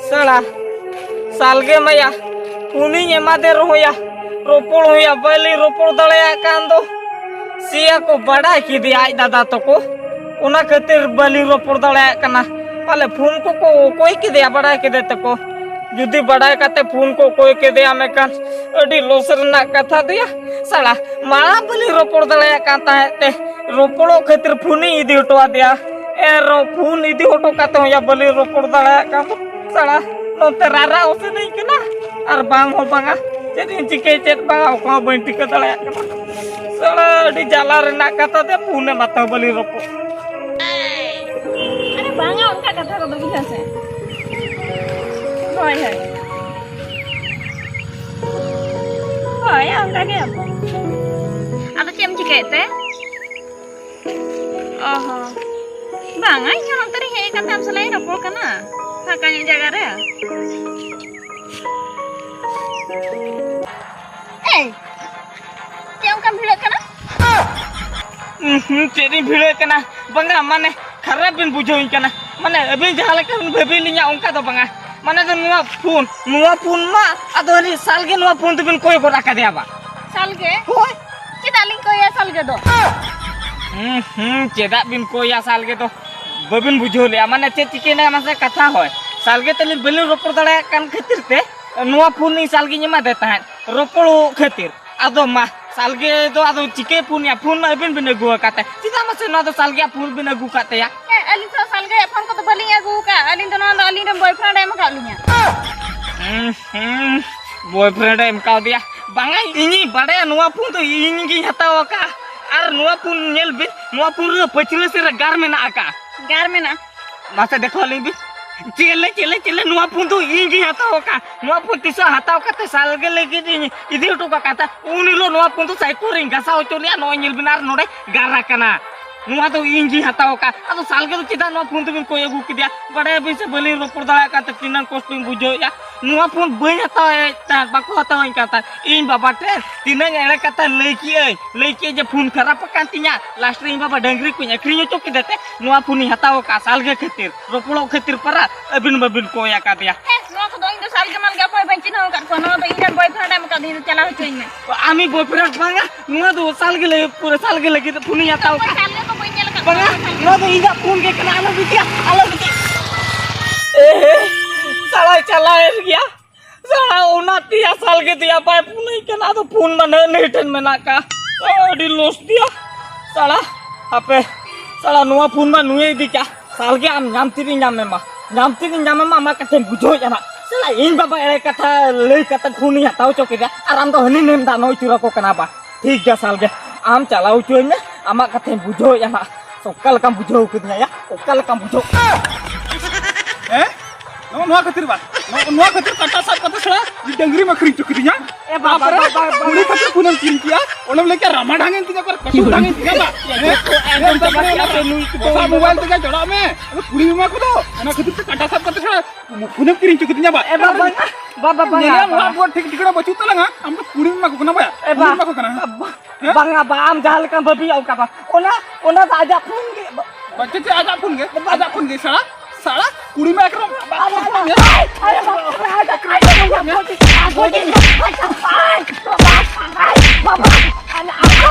ᱥᱟᱞᱟ, ᱥᱟᱞᱜᱮ ᱢᱟᱭᱟ, ᱩᱱᱤᱧ ᱮᱢᱟᱫᱮ ᱨᱮᱦᱚᱸᱭᱟ, ᱨᱚᱯᱚᱲ ᱦᱚᱸᱭᱟ, ᱵᱟᱹᱞᱤᱧ ᱨᱚᱯᱚᱲ ᱫᱟᱲᱮᱭᱟᱜ ᱠᱟᱱ ᱫᱚ᱾ ᱥᱮᱭᱟ ᱠᱚ ᱵᱟᱰᱟᱭ ᱠᱮᱫᱮᱭᱟ ᱟᱡ ᱫᱟᱫᱟ ᱛᱟᱠᱚ, ᱚᱱᱟ ᱠᱷᱟᱹᱛᱤᱨ ᱵᱟᱹᱞᱤᱧ ᱨᱚᱯᱚᱲ ᱫᱟᱲᱮᱭᱟᱜ ᱠᱟᱱᱟ᱾ ᱯᱟᱞᱮ ᱯᱷᱳᱱ ᱠᱚᱠᱚ ᱚᱠᱚᱭ ᱠᱮᱫᱮᱭᱟ, ᱵᱟᱰᱟᱭ ᱠᱮᱫᱮ ᱛᱟᱠᱚ᱾ ᱡᱩᱫᱤ ᱵᱟᱰᱟᱭ ᱠᱟᱛᱮ ᱯᱷᱳᱱ ᱠᱚ ᱠᱚᱭ ᱠᱮᱫᱮᱭᱟ, ᱢᱮᱱᱠᱷᱟᱱ ᱟᱹᱰᱤ ᱞᱚᱥ ᱨᱮᱱᱟᱜ ᱠᱟᱛᱷᱟ ᱫᱮᱭᱟ᱾ ᱥᱟᱞᱟ, ᱢᱟᱲᱟᱝ ᱵᱟᱹᱞᱤᱧ ᱨᱚᱯᱚᱲ ᱫᱟᱲᱮᱭᱟᱜ ᱠᱟᱱ ᱛᱟᱦᱮᱸᱫ ᱛᱮ, ᱨᱚᱯᱚᱲᱚᱜ ᱠᱷᱟᱹᱛᱤᱨ ᱯᱷᱳᱱᱤᱧ ᱤᱫᱤ ᱦᱚᱴᱚ ᱟᱫᱮᱭᱟ᱾ ᱮᱱ ᱨᱮᱦᱚᱸ ᱯᱷᱳᱱ ᱤᱫᱤ ᱦᱚᱴᱚ ᱠᱟᱛᱮ ᱦᱚᱸ ᱭᱟ ᱵᱟᱹᱞᱤᱧ ᱨᱚᱯᱚᱲ ᱫᱟᱲᱮᱭᱟᱜ ᱠᱟᱱ ᱫᱚ᱾ ᱥᱟᱞᱟ, ᱱᱚᱛᱮ ᱨᱟᱨᱟ ᱚᱥᱮᱱᱟᱹᱧ ᱠᱟᱱᱟ, ᱟᱨ ᱵᱟᱝ ᱦᱚᱸ ᱵᱟᱝᱟ, ᱪᱮᱫ ᱤᱧ ᱪᱤᱠᱟᱹᱭ ᱪᱮᱫ ᱵᱟᱝᱟ, ᱚᱠᱟ ᱦᱚᱸ ᱵᱟᱹᱧ ᱴᱷᱤᱠᱟᱹ ᱫᱟᱲᱮᱭᱟᱜ ᱠᱟᱱᱟ᱾ ᱥᱟᱞᱟ, ᱟᱹᱰᱤ ᱡᱟᱞᱟ ᱨᱮᱱᱟᱜ ᱠᱟᱛᱷᱟ ᱛᱮ ᱯᱷᱳᱱ ᱮ ᱢᱟᱛᱟᱣ ᱵᱟᱹᱞᱤᱧ ᱨᱚᱯᱚᱲ᱾ ᱟᱨᱮ ᱵᱟᱝᱟ, ᱚᱱᱠᱟ ᱠᱟᱛᱷᱟ ᱠᱚᱫᱚ ᱵᱩᱡᱷᱟᱹᱣ ᱥᱮ᱾ ᱦᱳᱭ, ᱦᱳᱭ᱾ ᱦᱳᱭ, ᱚᱱᱠᱟ ᱜᱮ ᱟᱵᱚ᱾ ᱟᱫᱚ ᱪᱮᱫ ᱮᱢ ᱪᱤᱠᱟᱹᱭᱮᱫ ᱛᱮ? ᱚ ᱦᱚᱸ᱾ ᱵᱟᱝᱟ, ᱤᱧ ᱦᱚᱸ ᱱᱚᱛᱮ ᱨᱤᱧ ᱦᱮᱡ ᱟᱠᱟᱱ ᱛᱮ ᱟᱢ ᱥᱟᱞᱟᱜ ᱤᱧ ᱨᱚᱯᱚᱲ ᱠᱟᱱᱟ, ᱯᱷᱟᱸᱠᱟ ᱧᱚᱜ ᱡᱟᱭᱜᱟ ᱨᱮ᱾ ᱮᱭ, ᱪᱮᱫ ᱚᱱᱠᱟᱢ ᱵᱷᱤᱲᱟᱹᱜ ᱠᱟᱱᱟ? ᱩᱸ, ᱦᱩᱸ, ᱪᱮᱫ ᱤᱧ ᱵᱷᱤᱲᱟᱹᱜ ᱠᱟᱱᱟ? ᱵᱟᱝᱟ, ᱢᱟᱱᱮ, ᱠᱷᱟᱨᱟᱯ ᱵᱤᱱ ᱵᱩᱡᱷᱟᱹᱣᱤᱧ ᱠᱟᱱᱟ᱾ ᱢᱟᱱᱮ, ᱟᱹᱵᱤᱱ ᱡᱟᱦᱟᱸ ᱞᱮᱠᱟ ᱵᱤᱱ ᱵᱷᱟᱹᱵᱤ ᱞᱤᱧᱟ, ᱚᱱᱠᱟ ᱫᱚ ᱵᱟᱝᱟ᱾ ᱢᱟᱱᱮ ᱫᱚ ᱱᱚᱣᱟ ᱯᱷᱳᱱ, ᱱᱚᱣᱟ ᱯᱷᱳᱱ ᱢᱟ, ᱟᱫᱚ ᱟᱹᱞᱤᱧ ᱥᱟᱞᱜᱮ ᱱᱚᱣᱟ ᱯᱷᱳᱱ ᱫᱚᱵᱤᱱ ᱠᱚᱭ ᱜᱚᱫ ᱟᱠᱟᱫᱮᱭᱟ ᱵᱟ? ᱥᱟᱞᱜᱮ? ᱦᱳᱭ᱾ ᱪᱮᱫᱟᱜ ᱞᱤᱧ ᱠᱚᱭᱟ ᱥᱟᱞᱜᱮ ᱫᱚ? ᱦᱩᱸ, ᱦᱩᱸ, ᱪᱮᱫᱟᱜ ᱵᱤᱱ ᱠᱚᱭᱟ ᱥᱟᱞᱜᱮ ᱫᱚ? ᱵᱟᱹᱵᱤᱱ ᱵᱩᱡᱷᱟᱹᱣ ᱞᱮᱜᱼᱟ, ᱢᱟᱱᱮ ᱪᱮᱫ ᱪᱤᱠᱟᱹᱭᱮᱱᱟ ᱢᱟᱥᱮ ᱠᱟᱛᱷᱟ ᱦᱳᱭ᱾ ᱥᱟᱞᱜᱮ ᱛᱟᱹᱞᱤᱧ ᱵᱟᱹᱞᱤᱧ ᱨᱚᱯᱚᱲ ᱫᱟᱲᱮᱭᱟᱜ ᱠᱟᱱ ᱠᱷᱟᱹᱛᱤᱨ ᱛᱮ ᱱᱚᱣᱟ ᱯᱷᱳᱱ ᱤᱧ ᱥᱟᱞᱜᱤᱧ ᱮᱢᱟᱫᱮ ᱛᱟᱦᱮᱸᱫ ᱨᱚᱯᱚᱲᱚᱜ ᱠᱷᱟᱹᱛᱤᱨ᱾ ᱟᱫᱚ ᱢᱟ, ᱥᱟᱞᱜᱮ ᱫᱚ ᱟᱫᱚ ᱪᱤᱠᱟᱹᱭ ᱯᱷᱳᱱ ᱭᱟ? ᱯᱷᱳᱱ ᱢᱟ ᱟᱹᱵᱤᱱ ᱵᱤᱱ ᱟᱹᱜᱩ ᱟᱠᱟᱫ ᱛᱟᱭ᱾ ᱪᱮᱫᱟᱜ ᱢᱟᱥᱮ ᱱᱚᱣᱟ ᱫᱚ ᱥᱟᱞᱜᱮᱭᱟᱜ ᱯᱷᱳᱱ ᱵᱤᱱ ᱟᱹᱜᱩ ᱟᱠᱟᱫ ᱛᱟᱭᱟ? ᱦᱮᱸ, ᱟᱹᱞᱤᱧ ᱫᱚ ᱥᱟᱞᱜᱮᱭᱟᱜ ᱯᱷᱳᱱ ᱠᱚᱫᱚ ᱵᱟᱹᱞᱤᱧ ᱟᱹᱜᱩ ᱟᱠᱟᱫ᱾ ᱟᱹᱞᱤᱧ ᱫᱚ ᱱᱚᱣᱟ ᱫᱚ ᱟᱹᱞᱤᱧ ᱨᱮᱱ boyfriend ᱮ ᱮᱢ ᱟᱠᱟᱫ ᱞᱤᱧᱟ᱾ ᱦᱩᱸ, ᱦᱩᱸ, boyfriend ᱮ ᱮᱢ ᱠᱟᱣᱫᱮᱭᱟ᱾ ᱵᱟᱝᱟ, ᱤᱧᱤᱧ ᱵᱟᱲᱟᱭᱟ ᱱᱚᱣᱟ ᱯᱷᱳᱱ ᱫᱚ ᱤᱧ ᱜᱤᱧ ᱦᱟᱛᱟᱣ ᱟᱠᱟᱫᱼᱟ᱾ ᱟᱨ ᱱᱚᱣᱟ ᱯᱷᱳᱱ ᱧᱮᱞ ᱵᱤᱱ, ᱱᱚᱣᱟ ᱯᱷᱳᱱ ᱨᱮᱫᱚ ᱯᱟᱹᱪᱷᱞᱟᱹ ᱥᱮᱫ ᱨᱮ ᱜᱟᱨ ᱢᱮᱱᱟᱜ ᱟᱠᱟᱫᱼᱟ᱾ ᱜᱟᱨ ᱢᱮᱱᱟᱜᱼᱟ? ᱢᱟᱥᱮ ᱫᱮᱠᱷᱟᱣ ᱟᱹᱞᱤᱧ ᱵᱤᱱ᱾ ᱪᱮᱞᱮ, ᱪᱮᱞᱮ, ᱪᱮᱞᱮ, ᱱᱚᱣᱟ ᱯᱷᱳᱱ ᱫᱚ ᱤᱧ ᱜᱤᱧ ᱦᱟᱛᱟᱣ ᱟᱠᱟᱫᱼᱟ᱾ ᱱᱚᱣᱟ ᱯᱷᱳᱱ ᱛᱤᱥᱚᱜ ᱦᱟᱛᱟᱣ ᱠᱟᱛᱮ ᱥᱟᱞᱜᱮ ᱞᱟᱹᱜᱤᱫ ᱤᱧ ᱤᱫᱤ ᱦᱚᱴᱚ ᱠᱟᱜ ᱠᱟᱱ ᱛᱟᱦᱮᱸ, ᱩᱱ ᱦᱤᱞᱳᱜ ᱱᱚᱣᱟ ᱯᱷᱳᱱ ᱫᱚ ᱥᱟᱭᱠᱮᱞ ᱨᱤᱧ ᱜᱷᱟᱥᱟᱣ ᱦᱚᱪᱚ ᱞᱮᱜᱼᱟ᱾ ᱱᱚᱜᱼᱚᱭ ᱧᱮᱞ ᱵᱤᱱ, ᱟᱨ ᱱᱚᱰᱮ ᱜᱟᱨ ᱟᱠᱟᱱᱟ᱾ ᱱᱚᱣᱟ ᱫᱚ ᱤᱧ ᱜᱤᱧ ᱦᱟᱛᱟᱣ ᱟᱠᱟᱫᱼᱟ᱾ ᱟᱫᱚ ᱥᱟᱞᱜᱮ ᱫᱚ ᱪᱮᱫᱟᱜ ᱱᱚᱣᱟ ᱯᱷᱳᱱ ᱫᱚᱵᱤᱱ ᱠᱚᱭ ᱟᱹᱜᱩ ᱠᱮᱫᱮᱭᱟ? ᱵᱟᱰᱟᱭᱟᱵᱤᱱ ᱥᱮ, ᱵᱟᱹᱞᱤᱧ ᱨᱚᱯᱚᱲ ᱫᱟᱲᱮᱭᱟᱜ ᱠᱟᱱ ᱛᱮ ᱛᱤᱱᱟᱹᱝ ᱠᱚᱥᱴᱚᱧ ᱵᱩᱡᱷᱟᱹᱣᱮᱫᱼᱟ᱾ ᱱᱚᱣᱟ ᱯᱷᱳᱱ ᱵᱟᱹᱧ ᱦᱟᱛᱟᱣᱮᱫ ᱛᱟᱦᱮᱸᱫ, ᱵᱟᱠᱚ ᱦᱟᱛᱟᱣᱟᱹᱧ ᱠᱟᱱ ᱛᱟᱦᱮᱸᱫ᱾ ᱤᱧ ᱵᱟᱵᱟ ᱴᱷᱮᱱ ᱛᱤᱱᱟᱹᱝ ᱮᱲᱮ ᱠᱟᱛᱷᱟ ᱞᱟᱹᱭ ᱠᱮᱜᱼᱟᱹᱧ, ᱞᱟᱹᱭ ᱠᱮᱜᱼᱟᱹᱧ ᱡᱮ ᱯᱷᱳᱱ ᱠᱷᱟᱨᱟᱯ ᱟᱠᱟᱱ ᱛᱤᱧᱟ᱾ Last ᱨᱮ ᱤᱧ ᱵᱟᱵᱟ ᱰᱟᱹᱝᱨᱤ ᱠᱚᱧ ᱟᱹᱠᱷᱨᱤᱧ ᱦᱚᱪᱚ ᱠᱮᱫᱮ ᱛᱮ ᱱᱚᱣᱟ ᱯᱷᱳᱱᱤᱧ ᱦᱟᱛᱟᱣ ᱟᱠᱟᱫᱼᱟ ᱥᱟᱞᱜᱮ ᱠᱷᱟᱹᱛᱤᱨ᱾ ᱨᱚᱯᱚᱲᱚᱜ ᱠᱷᱟᱹᱛᱤᱨ ᱯᱟᱨᱟ ᱟᱹᱵᱤᱱ ᱵᱟᱹᱵᱤᱱ ᱠᱚᱭ ᱟᱠᱟᱫᱮᱭᱟ᱾ ᱦᱮᱸ, ᱱᱚᱣᱟ ᱠᱚᱫᱚ ᱤᱧ ᱫᱚ ᱥᱟᱞᱜᱮ ᱢᱟᱞᱜᱮ ᱚᱠᱚᱭ ᱵᱟᱹᱧ ᱪᱤᱱᱦᱟᱹᱣ ᱟᱠᱟᱫ ᱠᱚᱣᱟ᱾ ᱱᱚᱣᱟ ᱫᱚ ᱤᱧ ᱨᱮᱱ boyfriend ᱮ ᱮᱢ ᱟᱠᱟᱫᱤᱧᱟ, ᱪᱟᱞᱟᱣ ᱦᱚᱪᱚᱧ ᱢᱮ᱾ ᱟᱢᱤᱡ boyfriend ᱵᱟᱝᱟ, ᱱᱚᱣᱟ ᱫᱚ ᱥᱟᱞᱜᱮ ᱞᱟᱹᱜᱤᱫ, ᱯᱩᱨᱟᱹ ᱥᱟᱞᱜᱮ ᱞᱟᱹᱜᱤᱫ ᱯᱷᱳᱱᱤᱧ ᱦᱟᱛᱟᱣ ᱚᱠᱚᱭ ᱟᱠᱟᱫᱼᱟ᱾ ᱥᱟᱞᱜᱮ ᱠᱚ ᱵᱟᱹᱧ ᱧᱮᱞ ᱟᱠᱟᱫ ᱵᱟᱝᱟ, ᱠᱚᱣᱟ, ᱚᱠᱚᱭ ᱥᱟᱞᱜᱮ? ᱱᱚᱣᱟ ᱫᱚ ᱤᱧᱟᱹᱜ ᱯᱷᱳᱱ ᱜᱮ ᱠᱟᱱᱟ, ᱟᱞᱚᱢ ᱤᱫᱤᱭᱟ, ᱟᱞᱚᱢ ᱤᱫᱤᱭᱟ᱾ ᱮ ᱦᱮ, ᱥᱟᱞᱟ ᱪᱟᱞᱟᱣᱮᱱ ᱜᱮᱭᱟ᱾ ᱥᱟᱞᱟ ᱚᱱᱟ ᱛᱮᱭᱟ ᱥᱟᱞᱜᱮ ᱛᱮᱭᱟ ᱵᱟᱭ ᱯᱷᱳᱱᱟᱹᱧ ᱠᱟᱱᱟ, ᱟᱫᱚ ᱯᱷᱳᱱ ᱢᱟ ᱱᱟᱹ ᱱᱟᱹᱭ ᱴᱷᱮᱱ ᱢᱮᱱᱟᱜ ᱠᱟ᱾ ᱟᱹᱰᱤ ᱞᱚᱥ ᱛᱮᱭᱟ᱾ ᱥᱟᱞᱟ ᱦᱟᱯᱮ, ᱥᱟᱞᱟ ᱱᱚᱣᱟ ᱯᱷᱳᱱ ᱢᱟ ᱱᱩᱭᱮ ᱤᱫᱤ ᱠᱟ᱾ ᱥᱟᱞᱜᱮ ᱟᱢ ᱧᱟᱢ ᱛᱤᱨᱤᱧ ᱧᱟᱢ ᱢᱮ ᱢᱟ, ᱧᱟᱢ ᱛᱤᱨᱤᱧ ᱧᱟᱢ ᱢᱮ ᱢᱟ, ᱟᱢᱟᱜ ᱠᱟᱛᱷᱟᱧ ᱵᱩᱡᱷᱟᱹᱣᱮᱫᱼᱟ ᱱᱟᱜ᱾ ᱥᱟᱞᱟ ᱤᱧ ᱵᱟᱵᱟ ᱮᱲᱮ ᱠᱟᱛᱷᱟ ᱞᱟᱹᱭ ᱠᱟᱛᱮ ᱯᱷᱳᱱᱤᱧ ᱦᱟᱛᱟᱣ ᱦᱚᱪᱚ ᱠᱮᱫᱟ, ᱟᱨ ᱟᱢ ᱫᱚ ᱦᱟᱹᱱᱤ ᱱᱟᱹᱭᱮᱢ ᱫᱟᱱᱚ ᱦᱚᱪᱚ ᱟᱠᱚ ᱠᱟᱱᱟ ᱵᱟ᱾ ᱴᱷᱤᱠ ᱜᱮᱭᱟ ᱥᱟᱞᱜᱮ, ᱟᱢ ᱪᱟᱞᱟᱣ ᱦᱚᱪᱚᱭ ᱢᱮ, ᱟᱢᱟᱜ ᱠᱟᱛᱷᱟᱧ ᱵᱩᱡᱷᱟᱹᱣᱮᱫᱼᱟ ᱱᱟᱜ᱾ ᱚᱠᱟ ᱞᱮᱠᱟᱢ ᱵᱩᱡᱷᱟᱹᱣ ᱠᱤᱫᱤᱧᱟ ᱭᱟ? ᱚᱠᱟ ᱞᱮᱠᱟᱢ ᱵᱩᱡᱷᱟᱹᱣ? ᱦᱮᱸ? ᱱᱚᱜᱼᱚ ᱱᱚᱣᱟ ᱠᱷᱟᱹᱛᱤᱨ ᱵᱟ? ᱱᱚᱜᱼᱚ ᱱᱚᱣᱟ ᱠᱷᱟᱹᱛᱤᱨ ᱠᱟᱴᱟ ᱥᱟᱵ ᱠᱟᱛᱮ ᱥᱮᱬᱟ ᱰᱟᱹᱝᱨᱤᱢ ᱟᱹᱠᱷᱨᱤᱧ ᱦᱚᱪᱚ ᱠᱤᱫᱤᱧᱟ᱾ ᱮ ᱵᱟᱵᱟ, ᱛᱟᱨᱯᱚᱨᱮ ᱵᱟᱵᱟ, ᱵᱟᱵᱟ᱾ ᱠᱩᱲᱤ ᱠᱷᱟᱹᱛᱤᱨ ᱯᱷᱳᱱᱮᱢ ᱠᱤᱨᱤᱧ ᱠᱮᱜᱼᱟ, ᱚᱸᱰᱮᱢ ᱞᱟᱹᱭ ᱠᱮᱜᱼᱟ ᱨᱟᱢᱟ ᱰᱷᱟᱝ ᱮᱱ ᱛᱤᱧᱟ, ᱚᱠᱟᱨᱮ ᱠᱟᱹᱴᱩᱵ ᱰᱷᱟᱝ ᱮᱱ ᱛᱤᱧᱟ ᱵᱟ? ᱦᱮᱸ? ᱮ, ᱟᱸᱡᱚᱢ ᱛᱟᱵᱚᱱ ᱛᱟᱵᱚᱱ ᱠᱮᱜᱼᱟ ᱯᱮ ᱱᱩᱭ ᱠᱚᱫᱚ᱾ ᱵᱚᱥᱟ ᱢᱳᱵᱟᱭᱤᱞ ᱛᱮᱜᱮ ᱡᱚᱲᱟᱜ ᱢᱮ᱾ ᱟᱫᱚ ᱠᱩᱲᱤ ᱮᱢᱟ ᱠᱚᱫᱚ, ᱚᱱᱟ ᱠᱷᱟᱹᱛᱤᱨ ᱛᱮ ᱠᱟᱴᱟ ᱥᱟᱵ ᱠᱟᱛᱮ ᱥᱮᱬᱟ ᱯᱷᱳᱱᱮᱢ ᱠᱤᱨᱤᱧ ᱦᱚᱪᱚ ᱠᱤᱫᱤᱧᱟ ᱵᱟ? ᱮ ᱵᱟᱵᱟ, ᱵᱟᱵᱟ, ᱧᱮᱞᱮᱭᱟᱢ ᱵᱟᱵᱟ᱾ ᱚᱲᱟᱜ ᱫᱩᱣᱟᱹᱨ ᱴᱷᱤᱠ ᱴᱷᱤᱠᱟᱹᱱᱟ ᱵᱟᱹᱪᱩᱜ ᱛᱟᱞᱟᱝᱟ, ᱟᱢ ᱫᱚ ᱠᱩᱲᱤᱢ ᱮᱢᱟ ᱠᱚ ᱠᱟᱱᱟ ᱵᱟ? ᱮ ᱵᱟ, ᱠᱩᱲᱤᱢ ᱮᱢᱟ ᱠᱚ ᱠᱟᱱᱟ? ᱵᱟ-, ᱦᱮᱸ? ᱵᱟᱝᱟ ᱵᱟ, ᱟᱢ ᱡᱟᱦᱟᱸ ᱞᱮᱠᱟᱢ ᱵᱷᱟᱹᱵᱤᱭᱟ ᱚᱱᱠᱟ ᱵᱟ᱾ ᱚᱱᱟ, ᱚᱱᱟ ᱫᱚ ᱟᱡᱟᱜ ᱯᱷᱳᱱ ᱜᱮ ᱵᱟ-, ᱵᱟ, ᱪᱮᱫ, ᱪᱮᱫ ᱟᱡᱟᱜ ᱯᱷᱳᱱ ᱜᱮ? ᱵᱟ-, ᱟᱡᱟᱜ ᱯᱷᱳᱱ ᱜᱮ ᱥᱟᱲᱟ, ᱥᱟᱲᱟ, ᱠᱩᱲᱤ ᱢᱟ ᱮᱠᱫᱚᱢ ᱟᱡᱟᱜ ᱯᱷᱳᱱ ᱜᱮ᱾ ᱟᱡᱟᱜ ᱯᱷᱳᱱ ᱜᱮ᱾ ᱵᱟᱵᱟ, ᱟᱡᱟᱜ ᱯᱷᱳᱱ ᱜᱮ᱾